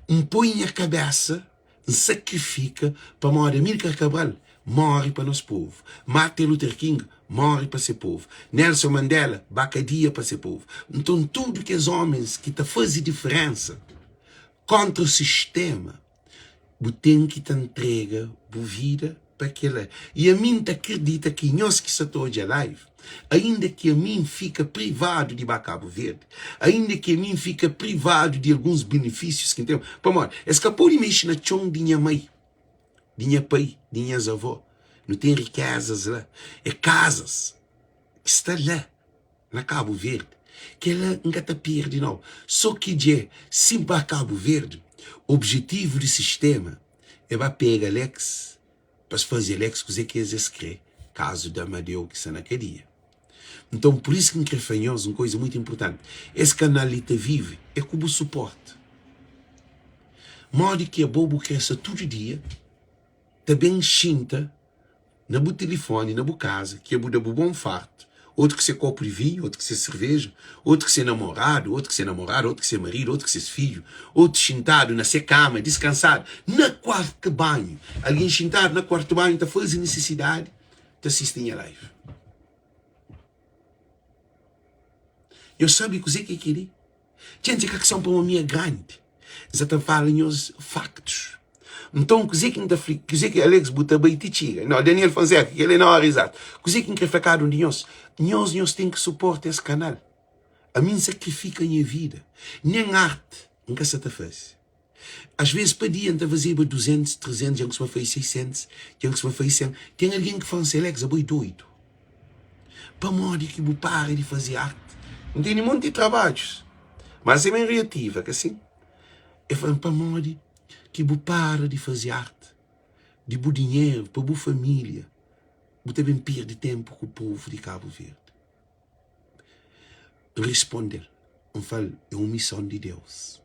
N poi nha kabésa, N sakrifika pamodi Amílcar Cabral móre pa nos povu, Martin Luther King móre pa se povu, Nelson Mandela ba kadia pa se povu. Nton, tudu kes ómens ki ta faze diferénsa kóntra sistéma, bu ten ki ta ntrega bu vida pa kela. I ami N ta kridita ki nhos ki sa ta odja live, ainda ki ami N fika privadu di ba Kabu Verdi, ainda ki ami N fika privadu di alguns benefisius ki N ten, pamodi es ka pode mexe na txon di nha mai, di nha pai, di nhas avó. Nu ten rikezas la, é kazas ki sta la na Kabu Verdi. Kela N ka ta perde nau. So ki dje si N ba Kabu Verdi, objetivu di sistema é ba pega Alex pa es faze Alex kuze ki es es kre, kazu di Amadeu ki sta na kadia. Nton pur isu ki N kre fla nhos un koza mutu inpurtanti, es kanal li ta vive é ku bu suporti. Modi ki abo bu kre sta tudu dia ta ben xinta na bu tilifoni na bu kaza ki bu da bu bon fartu, otu ku se kopu di vinhu, otu ku se serveja, otu ku se namoradu, otu ku se namorada, otu ku se maridu, otu ku ses fidju, otu xintadu na se kama diskansadu na kuartu banhu, algen xintadu na kuartu banhu ta faze nisisidadi ta sisti nha live. Nhos sabe kuzê ki é kel-li? Djenti, é ka kison pamodi mi é grandi. N sa ta fala nhos faktus. Nton, kuzê ki N ta fla, kuzê ki, Alex, bu ta bai ti txiga. Nau, Daniel Fonseca, kel-li é na óra izatu. Kuzê ki N krê fla kada un di nhos? Nhos, nhos ten ki suporta es kanal. Ami N sakrifika nha vida. Nen arti N ka sa ta faze. Asvês pa dia N ta fazeba 200, 300, dja N kustuma faze 600, dja N kustuma faze 100. Ten algen ki fla-m, Alex, abo é doidu. Pamodi ki bu para di faze arti? N tene monti trabadjus, mas é ben riativa, ka sin? El fla-m, Pamodi ki bu para di faze arti? Di bu dinheru pa bu família, bu ta ben perde ténpu ku povu di Kabu Verdi. N responde-l, N fla-l, É un mison di Deus.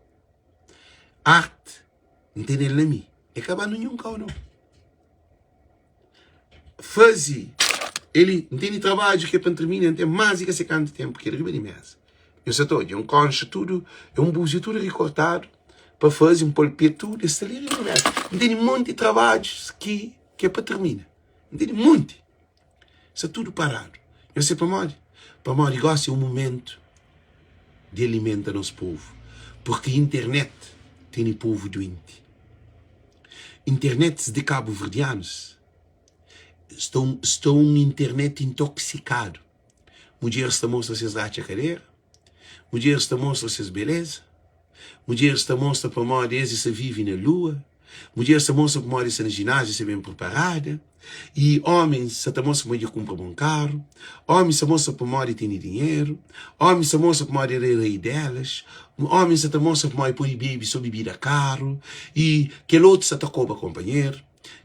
Art, N tene-l na mi. E ka ba ninhun kau, nau. Faze. Eli, N tene trabadju ki é pa N tirmina, N ten más di ka se kantu ténpu ki el riba di méza. Nhos sa ta odja, é un konxa tudu, é un búziu tudu rikortadu pa faze, N pô-l pé tudu, el sta li riba di méza. N tene monti trabadjus ki ki é pa tirmina. N tene monti. Sta tudu paradu. Nhos sabe pamodi? Pamodi gósi é un mumentu di alimenta nos povu, purki internet tene povu duenti. Internets di kabuverdianus sta un sta un internet intoksikadu. Mudjeris ta mostra ses ratxa kadera, mudjeris ta mostra ses beleza, mudjeris ta mostra pamodi es sta vive na lua, mudjeris ta mostra pamodi es sta na jináziu, es sta ben priparada, i ómis sa ta mostra pamodi dja kunpra bon karu, ómis sa mostra pamodi tene dinheru, ómis sa mostra pamodi el é rei delas, ómis sa ta mostra pamodi pode bebe so bebida karu, i kel otu sa ta koba konpanheru,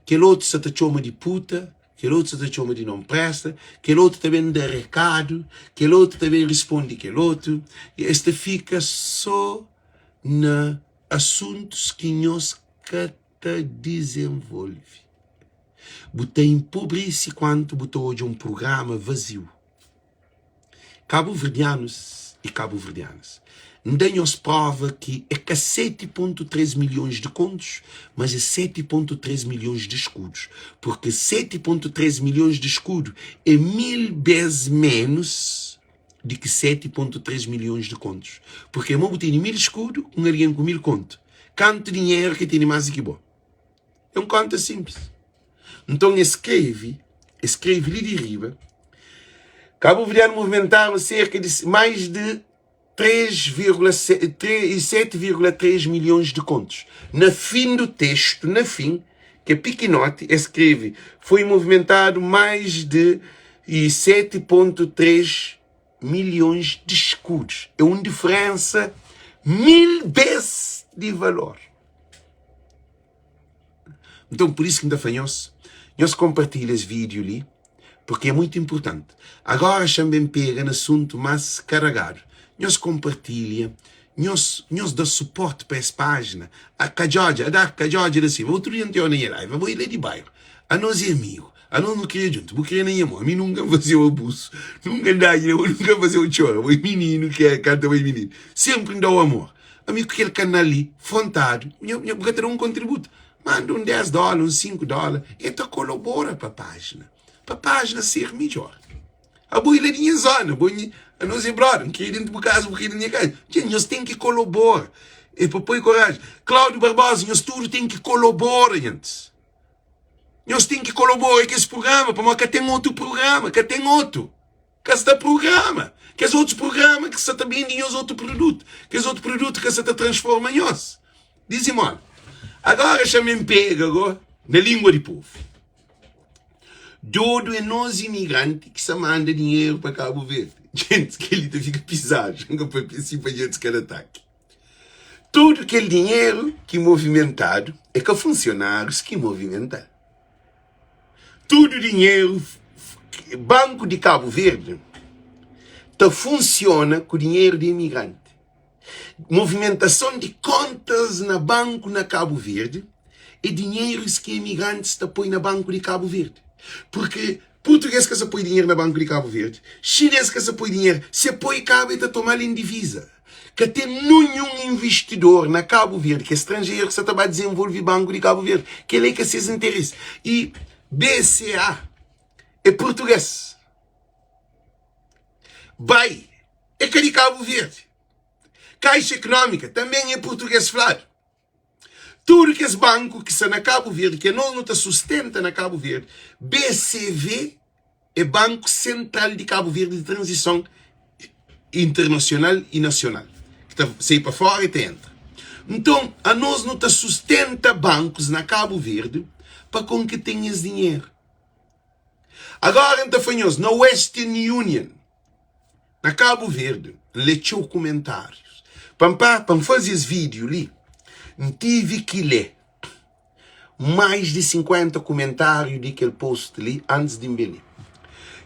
kel otu sa ta txoma di puta. Kel otu sa ta txoma di non presta, kel otu ta ben da rekadu, kel otu ta ben risponde kel otu, i es ta fika so na asuntus ki nhos ka ta dizenvolve. Bu ta inpobrese kantu bu ta odja un prugrama vaziu. Kabuverdianus i kabuverdianas, N da nhos prova ki é ka 7.3 milhons di kontus, mas é 7.3 milhons di skudus. Purki 7.3 milhons di skudu é 1000 bes menus di ki 7.3 milhons di kontus. Purki amo bu tene 1000 skudu, un algen ku 1000 kontu, kantu dinheru ki el tene mas di ki bo? É un konta sinplis. Nton es skrebe, es skrebe li di riba, Kabuverdianu movimentaram serka di mais de 7,3 milhões de kontus. Na fin do testu, na fin, ki é pikinoti, es skrebe, foi movimentadu mais de 7,3 milhões de skudus. É un diferensa 1000 bes di valor. Nton, pur isu ki N ta fla nhos, nhos konpartilha es vídiu li, purki é mutu inpurtanti. Agóra xa-m ben pega na asuntu más karagadu. Nhos konpartilha, nhos nhos da suporti pa es pájina. A Kadjodja, a da Kadjodja da Silva, otu dia N txeu na nha live, abo el é di bairu, anos é amigu, anos nu kria djuntu, bu kria na nha mon, ami nunka N faze-u abusu, nunka N dadji na bo, nunka N faze-u txora, bo é mininu ki é kanta bo é mininu, sénpri N da-u amor. Ami ku kel kanal li frontadu, nha, nha, bu ka ta da un kontributu. Manda un 10 dóla, un 5 dóla, e ta kolabora pa pájina, pa pájina ser midjór. Abo e la di nha zona, bo nha, anos é brother, N kria dentu bu kaza, bu kria dentu nha kaza. Dja, nhos ten ki kolabora, é pa poi koraji. Cláudio Barbosa, nhos tudu ten ki kolabora, nhantis. Nhos ten ki kolabora ku es prugrama, pamodi ka ten otu prugrama, ka ten otu. Ka sta prugrama. Kes otus prugrama ki sa ta bende nhos otu produtu. Kes otu produtu ka sa ta transforma nhos. Dizimóla. Agora xa-me pega go na língua di povu. Dodu é nos imigranti ki sa manda dinheru pa Kabu Verdi. Gentis, kel-li ta fika pizadu. Xa-m ka papia si pa gentis ka da ataki. Tudu kel dinheru ki movimentadu é ka funsionárius ki movimenta-l. Tudu dinheru Banku di Kabu Verdi ta funsiona ku dinheru di imigranti. Movimentason di kontas na banku na Kabu Verdi é dinherus ki imigrantis ta poi na Banku di Kabu Verdi. Purki purtuges ka sa poi dinheru na Banku di Kabu Verdi, xines ka sa poi dinheru, se poi kaba e ta toma-l en diviza. Ka ten ninhun investidor na Kabu Verdi, ki é stranjeru, ki sa ta ba dizenvolve Banku di Kabu Verdi. Kel-la é ka ses interesi. I BCA é purtuges. Bai é ka di Kabu Verdi. Kaixa Ekonómika tanben é purtuges fladu. Tudu kes banku ki sta na Kabu Verdi, ki anos nu ta sustenta na Kabu Verdi, BCV é Banku Sentral di Kabu Verdi di Tranzison Internasional i Nasional, ki ta sai pa fora i ta entra. Nton, anos nu ta sustenta bankus na Kabu Verdi pa kon ki ten es dinheru. Agora N ta fla nhos, na Western Union, Na Kabu Verdi, N lé txeu kumentárius. Pa N pa pa N faze es vídiu li, N tive ki lé mais di 50 kumentáriu di kel post li antis di N ben li.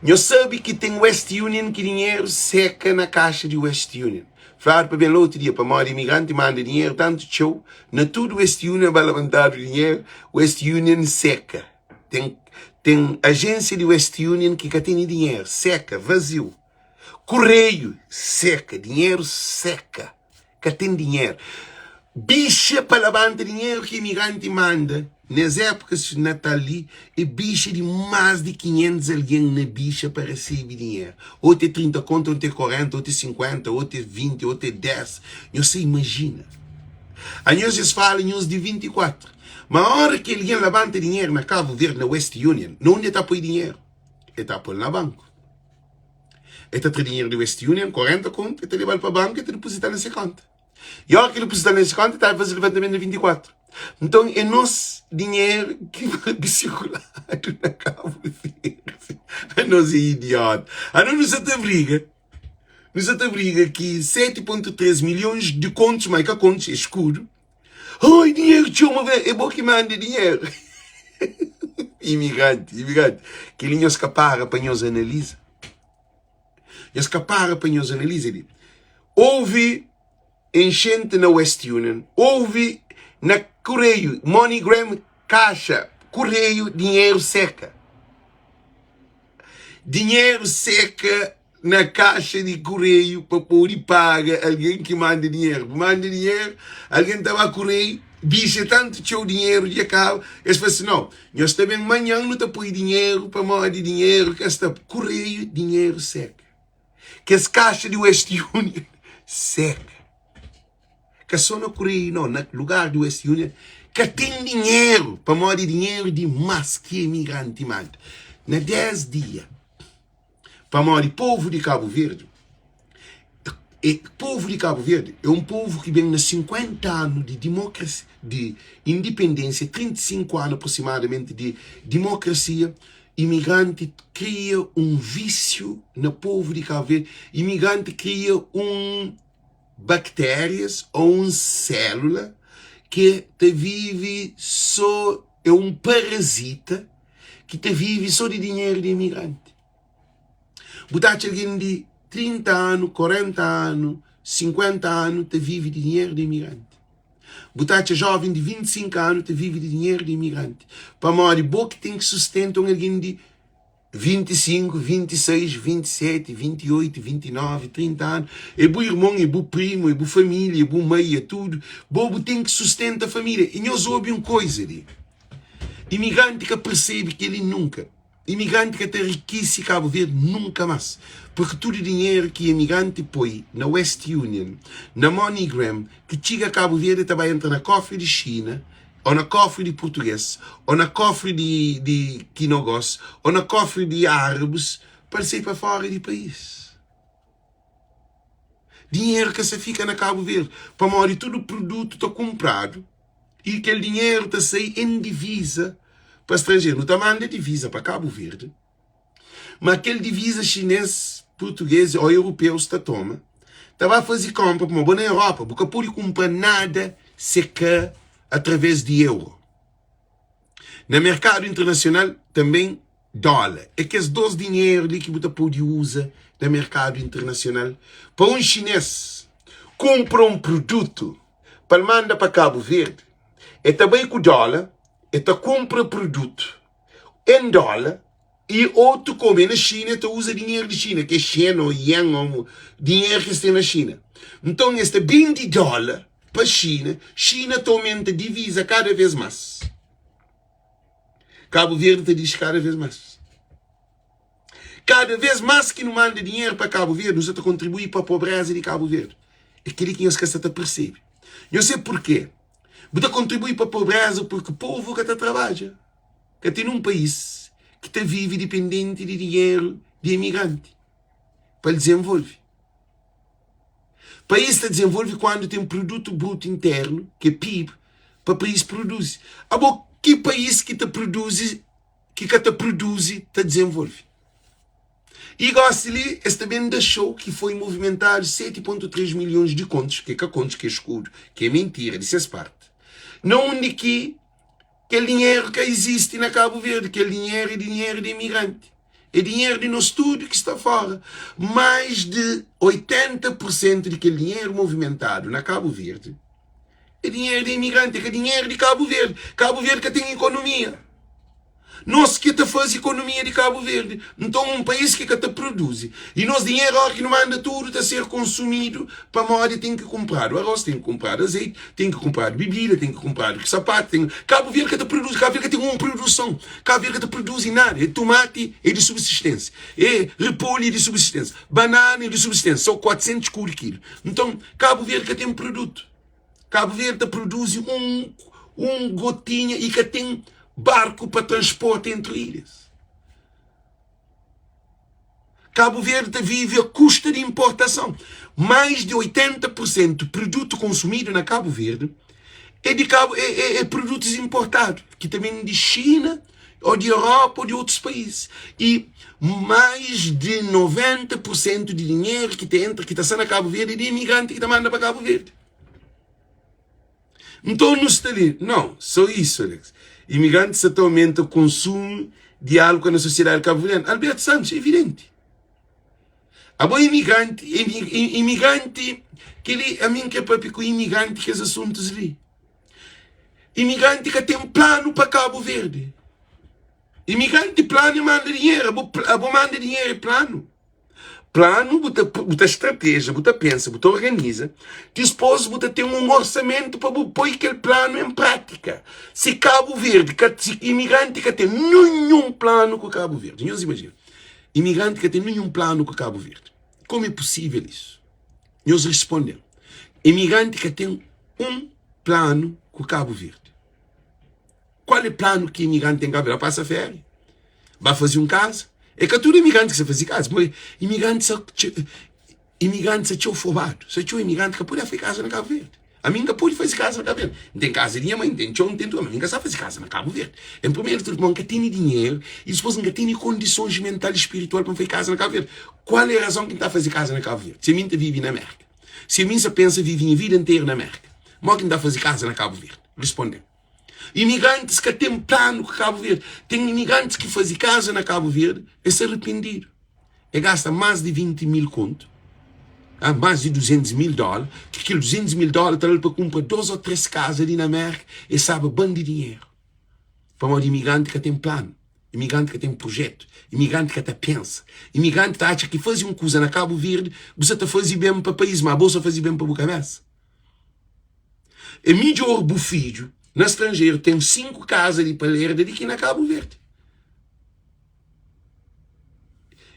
Nhos sabe ki ten West Union ki dinheru seka na kaxa di West Union. Fladu pa ben la otu dia pamodi imigranti manda dinheru tantu txeu na tudu West Union ba labantadu dinheru, West Union seka. Ten ten ajénsia di West Union ki ka tene dinheru, seka, vaziu. Kureiu seka, dinheru seka, ka ten dinheru. Bixa pa labanta dinheru ki imigranti manda nes épukas natal li é bixa di más di 500 algen na bixa pa resebe dinheru. Otu é 30 kontu, otu é 40, otu é 50, otu é 20, otu é 10. Nhos sa imajina. Anhos es fala nhos di 24. Ma óra ki algen labanta dinheru na Kabu Verdi, na West Union, na undi el ta poi dinheru? El ta pô-l na banku. El ta tra dinheru di West Union, 40 kontu, el ta leba-l pa banku, el ta dipozita-l na se konta. I óra ki el dipozita-l na se konta, el ta faze levantamentu na 24. Nton, é nos dinheru ki bai sirkuladu na Kabu Verdi. Anos é idiota. Anos nu sa ta briga. Nu sa ta briga ki 7.3 milhons di kontus, ma é ka kontus, é skudu. Oi, dinheru txeu, ma é bo ki manda dinheru. Imigranti, imigranti. Kel-li nhos ka para pa nhos analiza. Nhos ka para pa nhos analiza li. Ouvi enxente na West Union, ouvi na kureiu, MoneyGram, kaxa, kureiu, dinheru seka. Dinheru seka na kaxa di kureiu pa pode paga algen ki manda dinheru. Bu manda dinheru, algen ta ba kureiu, bixa tantu txeu dinheru dja kaba, es fla si, nau, nhos ta ben manhan nu ta poi dinheru pamodi dinheru ka sta. Kureiu, dinheru seka. Kes kaxa di West Union seka. Ka sô na kureiu nau, na lugar di West Union ka ten dinheru pamodi dinheru dimás ki imigranti manda. Na 10 dia. Pamodi povu di Kabu Verdi e povu di Kabu Verdi é un povu ki ben na 50 anu di dimokrasia di indipendênsia, 35 anu aproximadamenti di dimokrasia, imigranti kria un vísiu na povu di Kabu Verdi, imigranti kria un baktérias ô un sélula ki ta vive sô é un parazita ki ta vive sô di dinheru di imigranti. Bu ta atxa algen di 30 anu, 40 anu, 50 anu ta vive di dinheru di imigranti. Bu ta atxa jóven di 25 anu ta vive di dinheru di imigranti. Pamodi bo ki ten ki sustenta un algen di 25, 26, 27, 28, 29, 30 anu. É bu irmon, é bu primu, é bu família, é bu mai, é tudu. Bo bu ten ki sustenta família. I nhos obi un koiza li. Imigranti ka persebe kel-li nunka. Imigranti ka ta rikise Kabu Verdi nunka más. Purki tudu dinheru ki imigranti poi na West Union, na MoneyGram, ki txiga Kabu Verdi ta bai entra na kofri di Xina, ô na kofri di purtugês, ô na kofri di di kinogós, ô na kofri di árabis, pa el sai pa fóra di país. Dinheru ka sa fika na Kabu Verdi, pamodi tudu produtu ta kunpradu i kel dinheru ta sai en diviza pa stranjeru. Nu ta manda diviza pa Kabu Verdi, ma kel diviza xinês, purtugês ô europeus ta toma, ta ba faze konpra, pamodi bo na Europa bu ka pode kunpra nada se ka através di euro. Na merkadu internasional tanben dóla. É kes dos dinheru li ki bu ta pode uza na merkadu internasional pa un xinês kunpra un produtu pa el manda pa Kabu Verdi, el ta bai ku dóla, el ta kunpra produtu en dóla i otu komu é na Xina el ta uza dinheru di Xina, ki é xen ô ien ô dinheru ki es ten na Xina. Nton es ta bende dóla pa Xina, Xina ta omenta diviza kada vês más. Kabu Verdi ta dixi kada vês más. Kada vês más ki nu manda dinheru pa Kabu Verdi, nu sta ta kontribui pa pobréza di Kabu Verdi. É kel-li ki nhos ka sta ta persebe. Nhos sabe purkê? Bu ta kontribui pa pobréza purki povu ka ta trabadja. Ka ten un país ki ta vive dipendenti di dinheru di imigranti pa el dizenvolve. País ta dizenvolve kuandu ten produtu brutu internu, ki é PIB, pa país produzi. Abo, ki país ki ta produzi, ki ka ta produzi, ta dizenvolve? I gosi li, es ta ben da xou ki foi movimentadu 7.3 milhons di kontus, ki é ka kontus, ki é skudu, ki é mentira di ses parti, na undi ki kel dinheru ka izisti na Kabu Verdi, kel dinheru é dinheru di imigranti, é dinheru di nos tudu ki sta fora. Mais di 80 pur sentu di kel dinheru movimentadu na Kabu Verdi é dinheru di imigranti, é ka dinheru di Kabu Verdi. Kabu Verdi ka ten ikonomia. Nos ki ta faze ikonomia di Kabu Verdi. Nton un país ki ka ta produzi i nos dinheru ora ki nu manda tudu ta ser konsumidu pamodi ten ki kunpradu aros, ten ki kunpradu azeiti, ten ki kunpradu bibida, ten ki kunpradu sapatu, ten Kabu Verdi ka ta produzi, Kabu Verdi ka ten un produson, Kabu Verdi ka ta produzi nada. É tumati é di subsisténsia, é repolhu é di subsisténsia, banana é di subsisténsia, so 400 kudu kilu. Nton Kabu Verdi ka ten produtu. Kabu Verdi ta produzi un un gotinha i ka ten barku pa transporta entri ilhas. Kabu Verdi ta vive a kusta di importason. Mais di 80 pur sentu produtu konsumidu na Kabu Verdi é di Kabu é, é, é produtus importadu, ki ta ben di Xina ô di Europa ô di otus país. I mais di 90 pur sentu di dinheru ki ta entra, ki ta sta na Kabu Verdi é di imigranti ki ta manda pa Kabu Verdi. Nton nu sta li. Não, só isso, Alex. Imigranti sa ta aumenta konsumu di álcool na sosiedadi kabuverdianu. Alberto Santos, evidenti. Abo imigranti, imigranti, kel-li ami N kre papia ku imigranti kes asuntus li. Imigranti ka ten planu pa Kabu Verdi. Imigranti planu é manda dinheru, abo, abo manda dinheru é planu. Planu bu ta, bu ta strateja, bu ta pensa, bu ta organiza, dispôs bu ta ten un orsamentu pa bu poi kel planu en prátika. Si Kabu Verdi ka, si imigranti ka ten ninhun planu ku Kabu Verdi, nhos imajina, imigranti ka ten ninhun planu ku Kabu Verdi, komu é pusível isu? Nhos responde-m, imigranti ka ten un planu ku Kabu Verdi. Kual é planu ki imigranti ten Kabu Verdi? Ba pasa féria? Ba faze un kaza? É ka tudu imigranti ki sa faze kaza. Pamodi imigranti sa imigranti sa txeu fobadu. Sa txeu imigranti ka pode faze kaza na Kabu Verdi. Ami N ka pode faze kaza na Kabu Verdi. N ten kaza di nha mãe, N ten txon, N ten tudu, ma mi N ka sa faze kaza na Kabu Verdi. En primeru di tudu, pamodi N ka tene dinheru i dipôs N ka tene kondisons mental i spiritual pa N faze kaza na Kabu Verdi. Kual é razon ki N ta faze kaza na Kabu Verdi? Si ami N ta vive na Merka. Si ami N sa pensa vive nha vida interu na Merka, modi ki N ta faze kaza na Kabu Verdi? Responde-m. Imigrantis ka ten planu ku Kabu Verdi. Ten imigrantis ki faze kaza na Kabu Verdi, es sta ripendidu. E gasta más di 20 mil kontu, ah, más di 200 mil dóla, ki kel 200 mil dóla ta da-l pa kunpra dôs ô três kaza li na Mérka, e staba ban di dinheru. Pamodi imigranti ka ten planu, imigranti ka ten prujétu, imigranti ka ta pensa. Imigranti ta atxa ki faze un kuza na Kabu Verdi, bu sa ta faze ben pa país, má bo sa faze ben pa bu kabésa. É midjór bu fidju na stranjeru ten 5 kaza di palerda di ki na Kabu Verdi.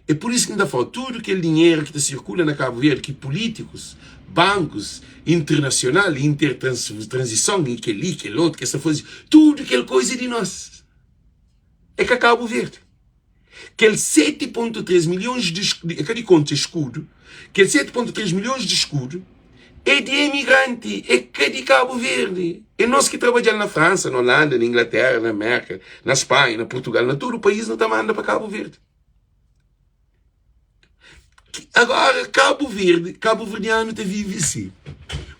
É pur isu ki N ta fla, tudu kel dinheru ki ta sirkula na Kabu Verdi, ki pulítikus, bankus internasional, intertranzison i kel-li, kel otu, ki es ta faze, tudu kel koza é di nos. É ka Kabu Verdi. Kel 7.3 milhons di, é ka di konta, é skudu, kel 7.3 milhons di skudu é di emigranti, é ka di Kabu Verdi. É nos ki trabadja-l na Fransa, na Holanda, na Inglaterra, na Merka, na Spanha, na Portugal, na tudu país nu ta manda pa Kabu Verdi. Agora Kabu Verdi, kabuverdianu ta vive si.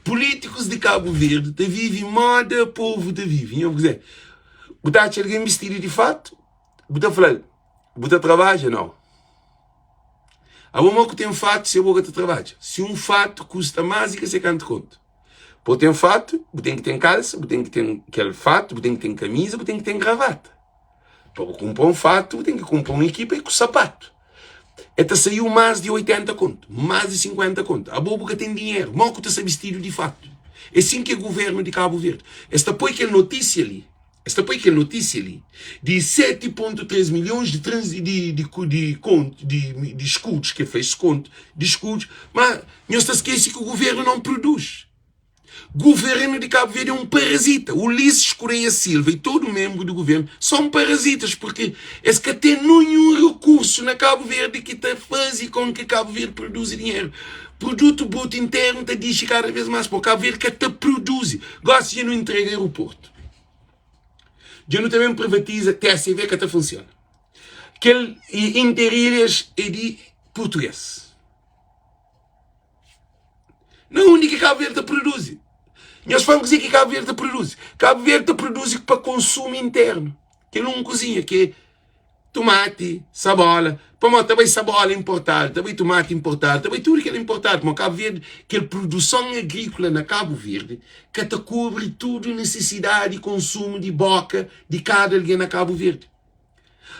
Pulítikus di Kabu Verdi ta vive moda povu ta vive. Nha, kuzê? Bu ta atxa algen bistidu di fatu, Bu ta fla-l, Bu ta trabadja? Nau. Abo mo ku ten fatu si abo ka ta trabadja? Si un fatu kusta más di ki se kantu kontu. Pa bu ten fatu, bu ten ki ten kalsa, bu ten ki ten kel fatu, bu ten ki ten kamiza, bu ten ki ten gravata. Pa bu kunpra un fatu, bu ten ki kunpra un ekipa i ku sapatu. E ta saiu más di 80 kontu, más di 50 kontu. Abo bu ka ten dinheru, mo ku ta sta bistidu di fatu? É sin ki é guvernu di Kabu Verdi. Es ta poi kel notísia li. Es ta poi kel notísia li di 7.3 milhons di trans di di di kont di di skudus ke fla es kont di skudus ma nhos ta skese ki guvernu não produz. Guvernu di Kabu Verdi é un parazita. Ulisses Correia Silva e todo membro do governo são parasitas porque es ka ten nenhum recurso na Kabu Verdi ki ta faze com que Kabu Verdi produzi dinheiro. Produto bruto interno ta dixi kada vez mais porque Kabu Verdi ka ta produzi. Gosi dja nu entrega aeroporto. Dja nu ta ben privatiza TSV ka ta funsiona. Kel Interilhas é di purtuguês. Na undi ki Kabu Verdi ta produzi? Nhos fla-m kuzê ki Kabu Verdi ta produzi. Kabu Verdi ta produzi pa konsumu internu. Kel un kuzinha ki é tumati, sabola, pamodi ta bai sabola inportadu, ta bai tumati inportadu, ta bai tudu kel inportadu, pamodi Kabu Verdi, kel produson agríkola na Kabu Verdi ka ta kubri tudu nisisidadi i konsumu di boka di kada algen na Kabu Verdi.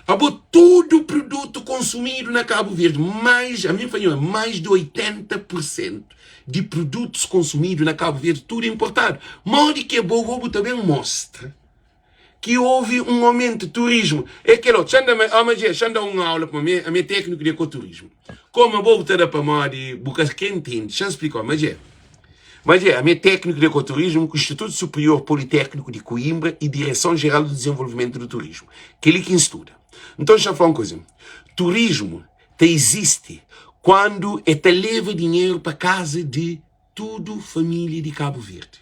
Abo tudu produtu konsumidu na Kabu Verdi, mais, ami N fla nho, mais di 80 pur sentu di produtus konsumidu na Kabu Verdi tudu é inportadu. Modi ki abo go bu ta ben mostra ki ovi un aumentu turismu? É kel otu, xa N da, ó ma dje, xa N da un aula pamodi ami é tekniku di ekoturismu. Komu abo bu ta da pamodi bu ka kre ntende, xa N splika-u, ma dje. Mas é, ami é tékniku di ekoturismu ku Institutu Superior Politékniku di Coimbra y Direson Jeral do Desenvolvimento do Turismo. Kel-li ki N studa. Nton, xa N fla un kuza, turismu ta izisti kuandu e ta leba dinheru pa kaza di tudu família di Kabu Verdi.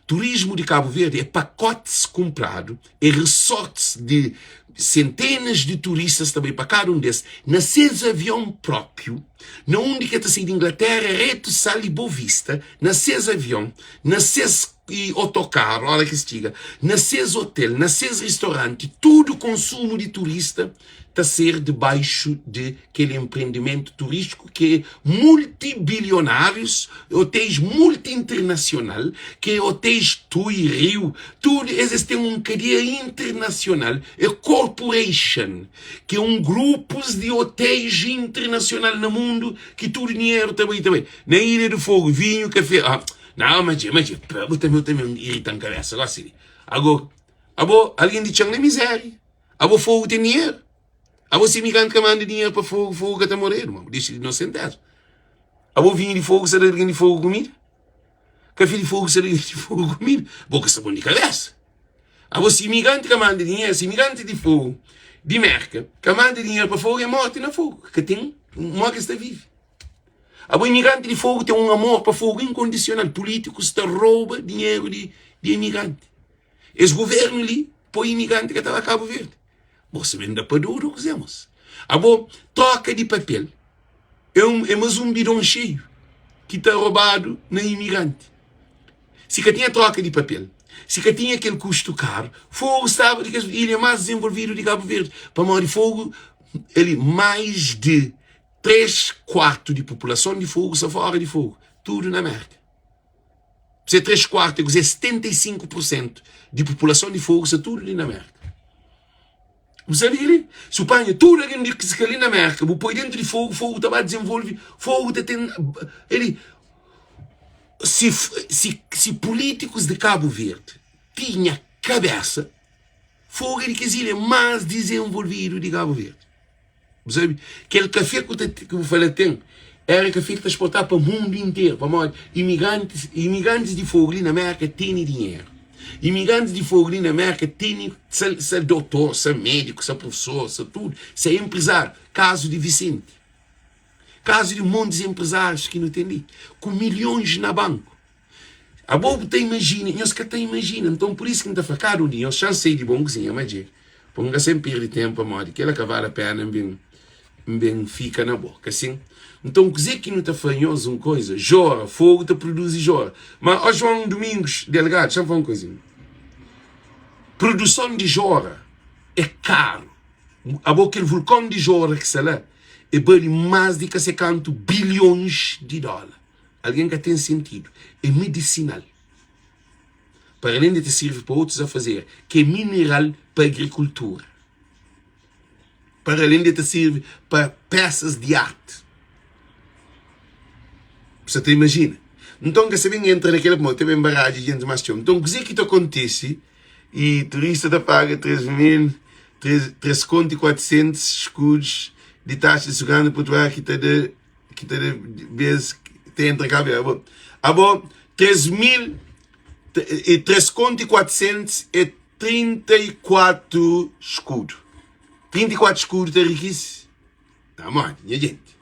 Turismu di Kabu Verdi é pakotis kunpradu, é resorts di sentenas di turistas ta bai pa kada un des na ses avion própiu, na undi ke ta sai di Inglaterra retu Sal i Boa Vista na ses avion, na ses otokaru ora ki es txiga, na ses otel, na ses ristoranti, tudu konsumu di turista ta ser debaixu di kel enprendimentu turístiku ki é multibilionárius, otéis multi-internasional, ki é otéis Tui, Riu, tudu es, es ten un kadia internasional, é corporation, ki é un grupus di otéis internasional na mundu ki tudu dinheru ta bai ta bai na Ilha do Fogo, vinhu, kafé, ah, nau, ma dje, ma dje, pa bu tanbe, bu tanbe irita-m kabesa gosi li. Ago, abo, algen di txan na mizéria. Abo fogo ten dinheru? Abo si imigranti ka manda dinheru pa fogo, fogo ka ta moredu, ma bu dexa di nosenteza. Abo vinhu di fogo sa da algen di fogo kumida? Kafe di fogo sa da algen di fogo kumida? Bo ka sta bon di kabesa. Abo si imigranti ka manda dinheru, si imigranti di fogo di Merka ka manda dinheru pa fogo, é morti na fogo. Ka ten mo ki es ta vive. Abo imigranti di fogo ten un amor pa fogo inkondisional. Pulitikus ta rouba dinheru di imigranti. Es governu li poi imigranti ka ta ba Kabu Verdi. Bo sa ben da pa dodu kuzé mos? Abo troka di papel é un é mas un bidon xeiu ki ta robadu na imigranti. Si ka tinha troka di papel, si ka tinha kel kustu karu, Fogo staba di kes ilha mas dizenvolvidu di Kabu Verdi, pamodi Fogo ali mais di 3 kuartu di populason di Fogo sta fora di Fogo, tudu na Merka. Se 3 kuartu é kuzê? 75 pur sentu di populason di Fogu sta tudu li na Mérka. Bu sabe kel-li? Si bu panha tudu algen di ki sta li na Mérka, bu poi dentu di Fogu, Fogu ta ba dizenvolve, Fogu ta ten el si si si pulítikus di Kabu Verdi tinha kabésa, Fogu é di kes ilha más dizenvolvidu di Kabu Verdi. Bu sabe, kel kafé ku ta ki bu fala ten, era kafé ki ta exportadu pa mundu interu, pamodi imigrantis, imigrantis di Fogu li na Merka tene dinheru. Imigrantis di Fogu li na Merka tene sa, sa dotor, sa médiku, sa profesor, sa tudu, sa enprezáriu. Kazu di Visenti, kazu di montis enprezárius ki nu ten li, ku milhons na banku. Abo bu ta imajina, nhos ka ta imajina. Nton, pur isu ki N ta fla kada un di nhos, xa N sai di bon kuzinha, má dje, pa N ka sen perde ténpu, pamodi kel-la ka vale péna N ben, N ben fika na bo, ka sin? Nton, kuzê ki nu ta fla nhos un koza, jora, fogu ta produzi jora. Má, ó João Domingos Delgado, xa N fla un kozinha, produson di jora é karu. Abo, kel vulkon di jora ki sta la, e bali más di ka se kantu bilhons di dóla. Algen ka ten sentidu. É medisinal. Para alén di ta sirvi pa otus afazer, ki é mineral pa agrikultura. Para alén di ta sirvi pa pesas di arti. Bu sa ta imajina? Nton, ka sa ben entra na kel-la pamodi ta ben baradja djentis más txeu. Nton, kuzê ki ta kontise? I turista ta paga 3 mil, 3 kontu i 400 skudus di taxa di seguransa portuária ki ta da ki ta bes ta entra Cabo Verde abo abo 3 mil e 3 konto e 400 e 34 escudo 34 escudo ta rikisi na modi nha gente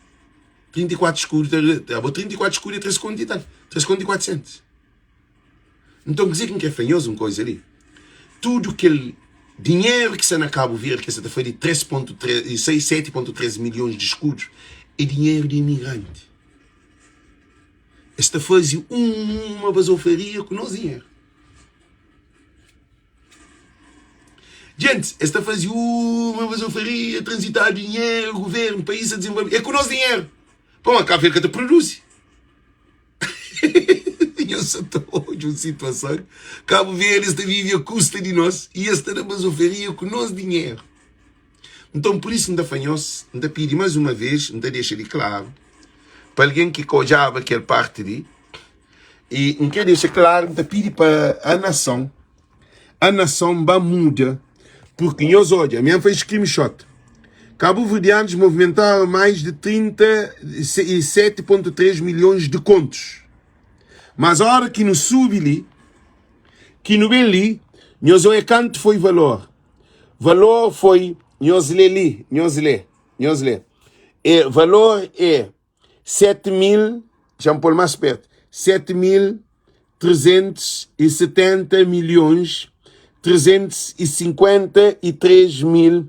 34 escudo ta abo 34 escudo é 3 konto e tal 3 konto e 400 Nton, kuzê ki N krê fla nhos un koza li, tudu kel dinheru ki sta na Kabu Verdi, ki es sa ta fla di 3.3, 7.3 milhons di skudus, é dinheru di imigranti. Es ta faze uma bazofaria ku nos dinheru. Djentis, es ta faze uma bazofaria, tranzitadu dinheru, guvernu, país ta dizenvolve, é ku nos dinheru. Pamodi Kabu Verdi ka ta produzi. Nhos sa ta odja un situason, Kabu Verdi sta vive a kusta di nos i es ta da bazoferia ku nos dinheru. Nton, pur isu N ta fla nhos, N ta pidi más uma vês, N ta dexa li klaru, pa algen ki ka odjaba kel párti li, i N krê dexa klaru, N ta pidi pa a nason, a nason ba muda, purki nhos odja, mi N fai screenshot, Kabuverdianus movimentaram mais de 37,3 milhões de kontus, mas óra ki nu subi li, ki nu ben li, nhos odja kantu foi valor, valor foi, nhos lê li, nhos lê, nhos lê, e valor é 7 mil, xa-m pô-l más pertu, 7370 milhões 353 mil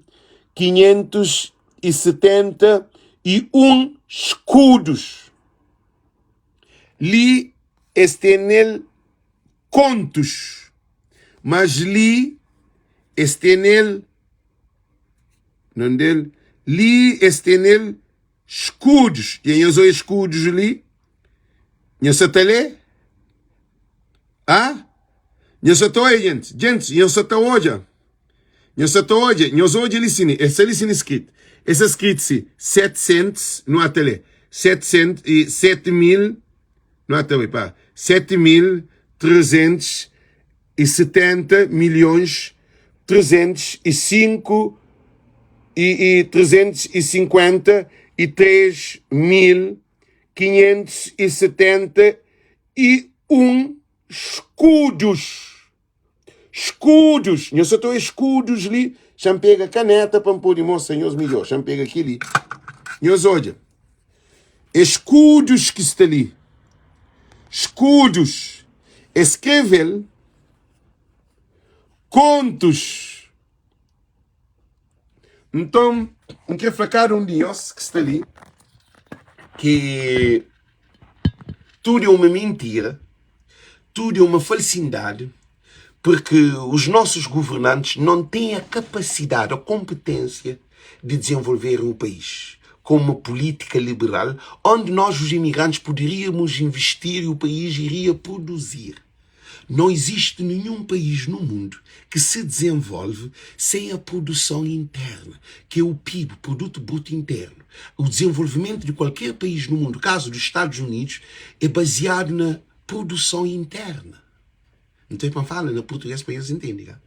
571 skudus. Li es tene-l kontus, mas li es tene-l, nondel, li es tene-l Skudus, dja nhos oia skudus li? Nhos sa ta lé? Ah? Nhos sa ta oia, gentis? Gentis, nhos sa ta odja? Nhos sa ta odja? Nhos odja li sini, es sa li sini skrit. Es sa skrit si, 700, nu ata lé, 700 e 7000, nu ata oi, pa, 7370 milhões 305 e 353 mil 571 escudos. Escudos! Nhos sa ta oia escudos li? Xa-m pega kaneta pa N pode mostra nhos midjor. Xa-m pega kel-li. Nhos odja. Escudos ki sta li. Escudos. Es skrebe-l kontus. Nton, N krê fla kada un di nhos ki sta li ki tudu é uma mintira, tudu é uma falsindadi, porque os nossos governantes não têm a capacidade, a competência de desenvolver o país com uma política liberal onde nós, os imigrantes, poderíamos investir e o país iria produzir. Não existe nenhum país no mundo que se desenvolve sem a produção interna, que é o PIB, Produto Bruto Interno. O desenvolvimento de qualquer país no mundo, caso dos Estados Unidos, é baseado na produção interna. Nton é pa N fala na purtugês pa nhos intende ka?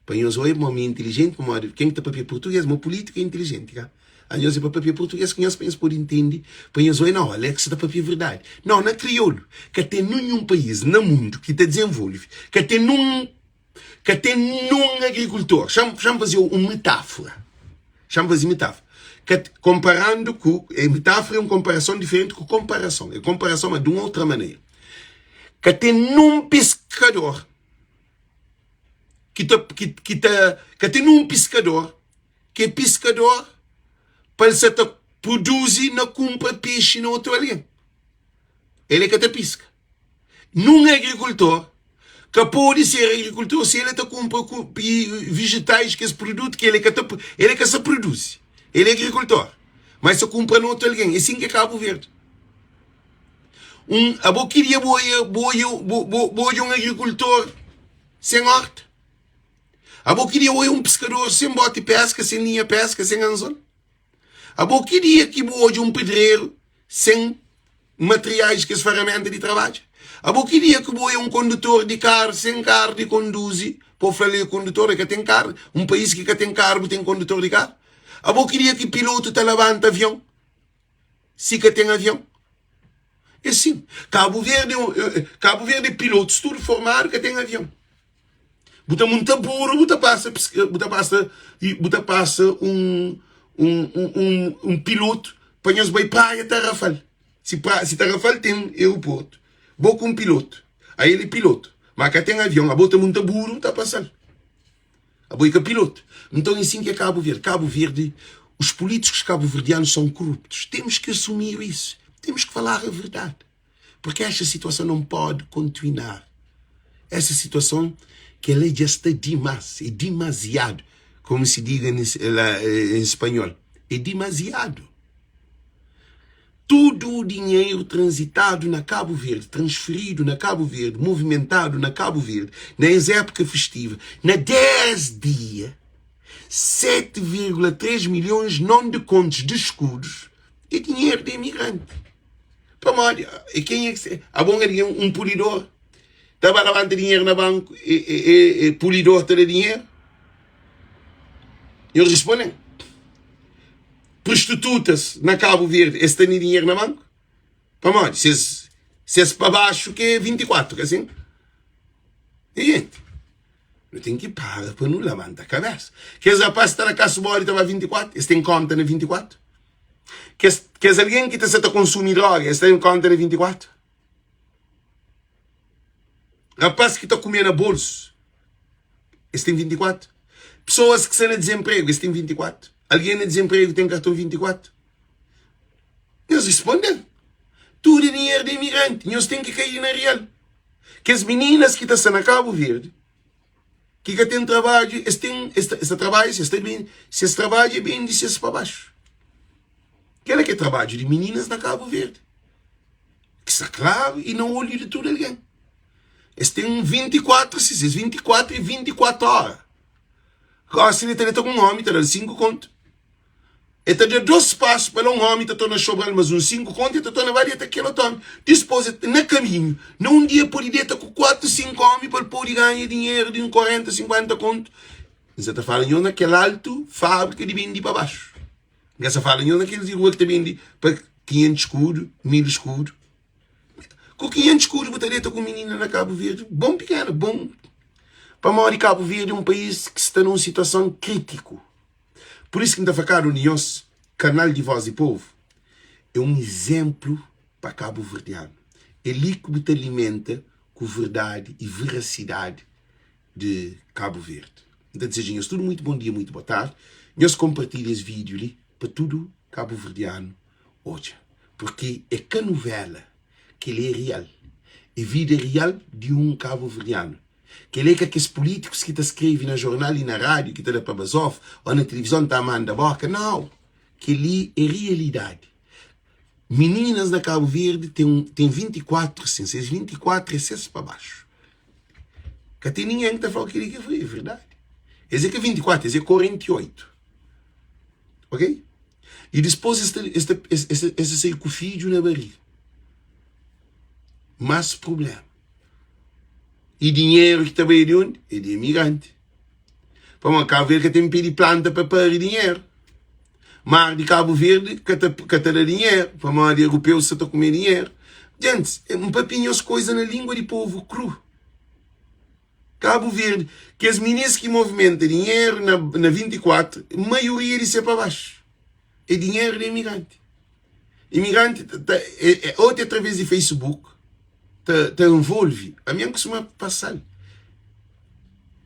Pa nhos obi ma mi é inteligenti pamodi ken ki ta papia purtugês ma pulítiku é inteligenti ka? Anhos é pa papia purtugês ku nhos pa nhos pode intende pa nhos obi nau Alex ta papia verdadi. Nau na kriolu ka ten ninhun país na mundu ki ta dizenvolve ka ten nun ka ten nun agrikultor xa-m xa-m faze un metáfora xa-m faze metáfora ka konparandu ku metáfora é un konparason diferenti ku konparason é konparason ma di un outra manera. Ka ten nun piskador ki ta ki ki ta ka ten nun piskador ki é piskador pa el sa ta produzi na kunpra pexi na otu algen. El é ka ta piska. Nun agrikultor ka pode ser agrikultor si el ta kunpra vegetais, kes produtu ki el é ka ta el é ka sa produzi. El é agrikultor, ma el sa kunpra na otu algen. É sin ki é Kabu Verdi. Un abo kiria bo oia bo oia bo bo bo odja un agrikultor sen orta? Abo kiria oia un piskador sen boti peska, sen linha peska, sen anzol? Abo kiria ki bu odja un pedreru sen materiais kes feramenta di trabadja? Abo kiria ki bu oia un kondutor di karu sen karu di konduzi? Pa fla li kondutor e ka ten karu, un país ki ka ten karu bu ten kondutor di karu? Abo kiria ki pilotu ta labanta avion? Si ka ten avion. É sin. Kabu Verdi, Kabu Verdi pilotus tudu formadu ka ten avion. Bu ta munta buru, bu ta pasa, bu ta pasa, bu ta pasa un, un, un, un, un pilotu pa nhos bai praia Tarrafal. Si, pra, si Tarrafal ten aeroportu, bo ku un pilotu, aí el é pilotu, ma ka ten avion, abo ta munta buru, ta pasal. Abo é ka piloto. Nton é sin ki é Cabo Verde. Cabo Verde, os políticos cabo-verdianos são corruptos. Temos que assumir isso. Temos que falar a verdade. Porque esta situação não pode continuar. Essa situação que ela já está demais, é demasiado, como se diga em espanhol, é demasiado. Tudu o dinheiro transitadu na Kabu Verdi, transferidu na Kabu Verdi, movimentadu na Kabu Verdi, na es épuka festiva, na 10 dia, 7,3 milhons non de kontus de escudos é dinheru di imigranti. Pamodi e kenha ki se abo un algen un pulidor ta ba labanta dinheru na banku e, e, e, e pulidor ta da dinheru? Nhos responde-m. Prostitutas na Cabo Verde es ta ni dinheru na banku? Pamodi se es se es pa baxu ke 24 ka sin? E gente, nu ten ki para pa nu labanta kabesa. Kes rapaz ta na kasu bodi ta ba 24, es ten konta na 24? Kes, kes algen ki ta sa ta konsumi droga, es ten konta na 24? Rapaz ki ta kume na bolsu, es ten 24? Pessoas ki sta na dezenpregu, es ten 24? Algen na dezenpregu ten karton 24? Nhos responde-m, Tudu é dinheru di imigranti, nhos ten ki kai na real. Kes mininas ki ta sta na Kabu Verdi, ki ka ten trabadju, es ten, es ta, es ta trabadja, si es ta ben, si es trabadja é ben di ses pa baxu. Kela ki é trabadju di mininas na Kabu Verdi, ki sta klaru i na olhu di tudu algen. Es ten 24, si ses 24 é 24 ora. Gosi li ta deta ku un omi ta da-l 5 kontu. E ta da dos pasu pa la un omi ta torna xobra-l mas un 5 kontu e ta torna ba deta kel otu omi. Dispos e na kaminhu na un dia pode deta ku 4, 5 omi pa el pode ganha dinheru di un 40, 50 kontu. N sa ta fala nhos na kel altu fabrika di bende pa baxu. N ka sa fala nhos na kel di rua ki ta bende pa 500 skudu, 1000 skudu. Ku 500 skudu bu ta deta ku minina na Kabu Verdi, bon pikena, bon. Pamodi Kabu Verdi é un país ki sta na un situason kritiku. Pur isu ki N ta fla kada un di nhos, Kanal di Vós di Povu é un izénplu pa kabuverdianu. É li ki bu ta alimenta ku verdadi i verasidadi di Kabu Verdi. N ta dizeja nhos tudu muitu bon dia, muitu boa tardi. Nhos konpartilha es vídiu li pa tudu kabuverdianu odja, purki é ka nuvéla, kel-li é rial, é vida rial di un kabuverdianu. Kel-li é ka kes pulítikus ki ta skrebe na jornal i na rádiu ki ta da pa bazof ô na tilivizon ta manda bóka. Nau! Kel-li é rialidadi. Mininas na Kabu Verdi ten, ten 24 sin, ses 24 é ses pa baxu. Ka ten ningen ki ta fla kel-li ki é verdadi. Es é ka 24, es é 48. Ok? I dispôs es ta, es ta, es, es, es ta sai ku fidju na bariga. Más prubléma. I dinheru ki ta bai di undi? É di imigranti. Pamodi Kabu Verdi ka ten pé di planta pa pari dinheru. Mar di Kabu Verdi ka ta, ka ta da dinheru, pamodi europeus sa ta kume dinheru. Gentis, N papia nhos koisa na lingua di povu kru. Kabu Verdi, kes minis ki movimenta dinheru na, na 24, maioria di se pa baxu. É dinheru di imigranti. Imigranti ta, ta, é, é, ote através di Facebook ta, ta envolve. Ami N kustuma pasa-l.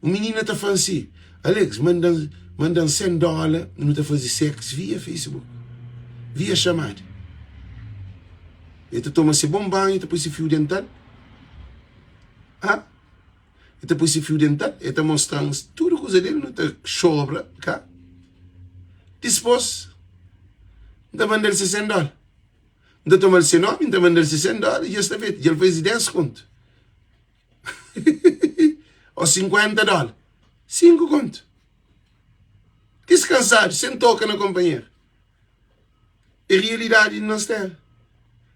Un minina ta fla-m si, Alex, manda-m manda-m 100 dóla, nu ta faze sex via Facebook, via chamada. El ta toma se bon banhu, ta poi se fiu dental. Ah, el ta poi se fiu dental, el ta mostra-m tudu kuza del, nu ta xobra ka. Dispôs, N ta manda-l se 100 dóla. N ta toma-l se nómi, N ta manda-l se 100 dóla, dja sta fetu, dja el faze 10 kontu. Ô 50 dóla, 5 kontu. Diskansadu, sen toka na konpanheru. É rialidadi di nos téra.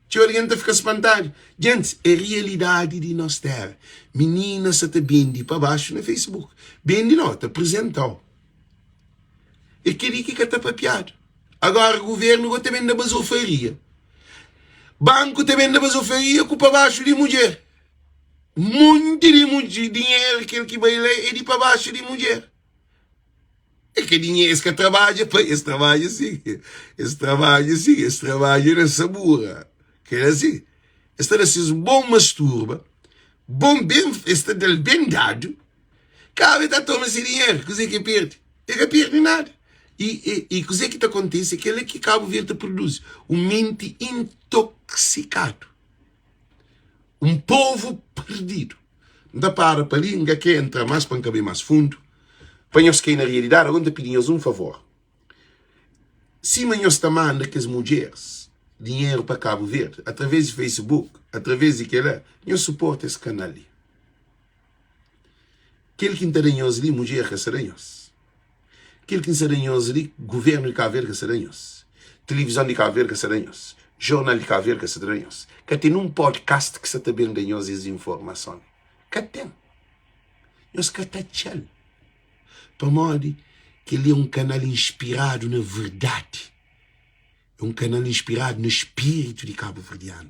Txeu algen ta fika spantadu. Gentis, é rialidadi di nos téra. Minina sa ta bende pa baxu na Facebook. Bende no, ta prezenta-u. É kel-li ki ka ta papiadu. Agora guvernu go ta ben da bazofaria. Banku ta ben da bazofaria ku pa baxu di mudjer. Monti di mudjer, dinheru kel ki bai la é di pa baxu di mudjer. É ka dinheru, es ka trabadja pa, es trabadja sim, es trabadja sim, es trabadja na sabura. Kel assim, es ta da ses bon masturba, bon ben, es ta da-l ben dadu, kaba e ta toma se dinheru, kuzê ki e perde? E ka perde nada. I, i, i kuzê ki ta kontise? Kel-la ki Kabu Verdi ta produzi, un menti intoksikadu. Un povu perdidu. N ta para pa li, N ka kre entra más pa N ka bai más fundu, pa nhos kai na realidadi. Agora N ta pidi nhos un favor, sima nhos ta manda kes mudjeris dinheru pa Kabu Verdi através di Facebook, através di kela, nhos suporta es kanal li. Kel ki N ta da nhos li, mudjer ka sta da nhos. Kel ki N sta da nhos li, Guvernu di Kabu Verdi ka sta da nhos, Tilivizon di Kabu Verdi ka sta da nhos, Jornal di Kabu Verdi ka sta ta da nhos, ka ten un podcast ki sta ta ben da nhos es informason li. Ka ten. Nhos ka ta atxa-l. Pamodi kel-li é un kanal inspiradu na verdadi. É un kanal inspiradu na spiritu di kabuverdianu.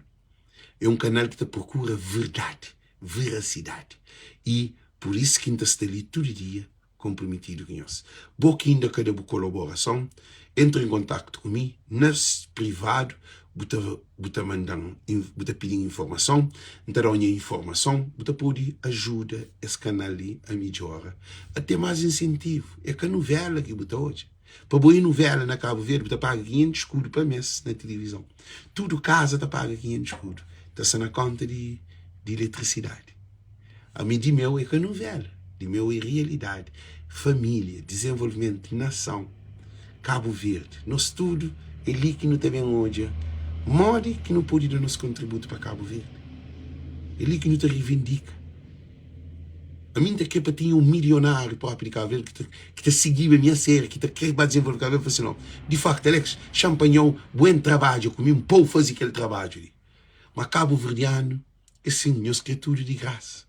É un kanal ki ta prokura verdadi, verasidadi. I pur isu ki N ta sta li tudu dia konprometidu ku nhos. Bo ki inda ka da bu kolaborason, entra en kontaktu ku mi na privadu, bu ta bu ta manda-m, bu ta pidi-m informason, N ta da-u nha informason, bu ta pode ajuda es kanal li a midjora, a ten más insentivu. É ka nuvéla ki bu ta odja. Pa bo e nuvela na Cabo Verde bu ta paga 500 skudu pa mes na tilivizon. Tudu kaza ta paga 500 skudu. Ta sta na konta di di eletrisidadi. Ami di meu e ka nuvela, di meu e rialidadi. Familia, dizenvolvimentu, nason, Cabo Verde. Nos tudu e li ki nu ta ben odja modi ki nu podi da nos kontributu pa Cabo Verde. E li ki nu ta rivindika. Ami N ta kre pa tinha un milionáriu própi di Kabu Verdi ki ta, ki ta sigiba mi a sériu, ki ta kre ba dizenvolve Kabu Verdi, fla si, no, di faktu, Alex, xa N panha-u, bu N trabadja ku mi, N pô-u faze kel trabadju li. Ma kabuverdianu é sin, nhos kre tudu di grasa.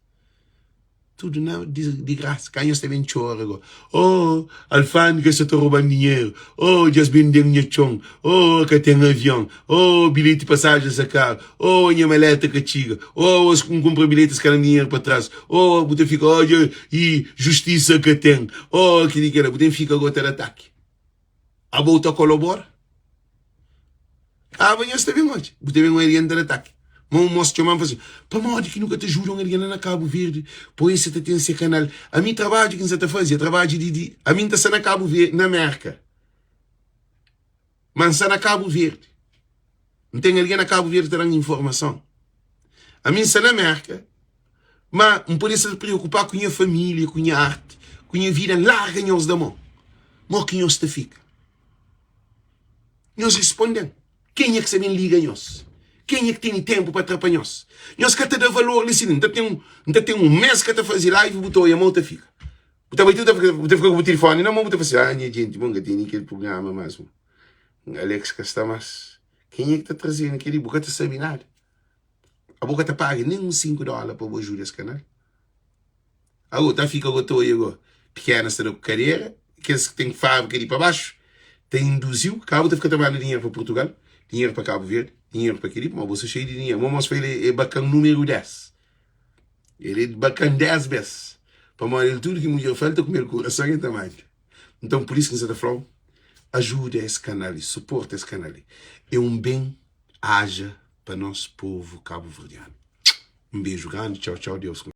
Tudu na di, di grasa. Ka nhos ta ben txora go. Oh, alfândega sa ta roba-m dinheru. Oh, dja-s bende-m nha txon. Oh, ka ten avion. Oh, bilheti pasajen sa karu. Oh, nha maleta ka txiga. Oh, os N kunpra bilheti es ka da-m dinheru pa tras. Oh, bu ta fika, oh, dja, i justisa ka ten. Oh, kili kila. Bu ten fika go ta da ataki. Abo bu ta kolobora? Aba nhos ta ben odja. Bu ta ben odja algen ta da ataki. Ma un mos txoma-m fla si, pamodi ki nu ka ta juda un algen la na Kabu Verdi? Poi sa ta ten se kanal. Ami trabadju ki N sa ta faze é trabadju di di ami N ta sta na Kabu Verdi, na Merka. Ma N sta na Kabu Verdi. N ten algen na Kabu Verdi ta da-m informason. Ami N sta na Merka, ma N pode sta ta preokupa ku nha família, ku nha arti, ku nha vida. N larga nhos da mon. Mo ki nhos ta fika? Nhos responde-m, kenha ki sta ben liga nhos? Kenha ki tene ténpu pa tra pa nhos? Nhos ka ta da valor li si N ta ten, N ta ten un mês ka ta faze live, bu ta oia ma u ta fika. Bu ta bai ti, bu ta fika, bu ta fika ku bu tilifoni na mon, bu ta fla si, ah, nha jenti, bo N ka tene kel prugrama más. Alex ka sta más. Kenha ki ta traze-nu kel-li? Bu ka ta sabe nada. Abo ka ta paga nen un 5 dóla pa bu ajuda es kanal. Ago ta fika go ta oia go. Pikena sta da ku kadera, kes ki ten fábrika di pa baxu ta induzi-u, ka bu ta fika ta manda dinheru pa Purtugal, dinheru pa Kabu Verdi, dinheru pa kel-li, pamodi bo sta xeiu di dinheru. Mo mos fla el é bakan númeru 10. El é bakan 10 bes. Pamodi el tudu ki mudjer fla el ta kume-l kurason el ta manda. Nton pur isu ki N sa ta fla-u, ajuda es kanal li, suporta es kanal li. É un ben aja pa nos povu kabuverdianu. Un beju grandi, txau txau, Deus ku.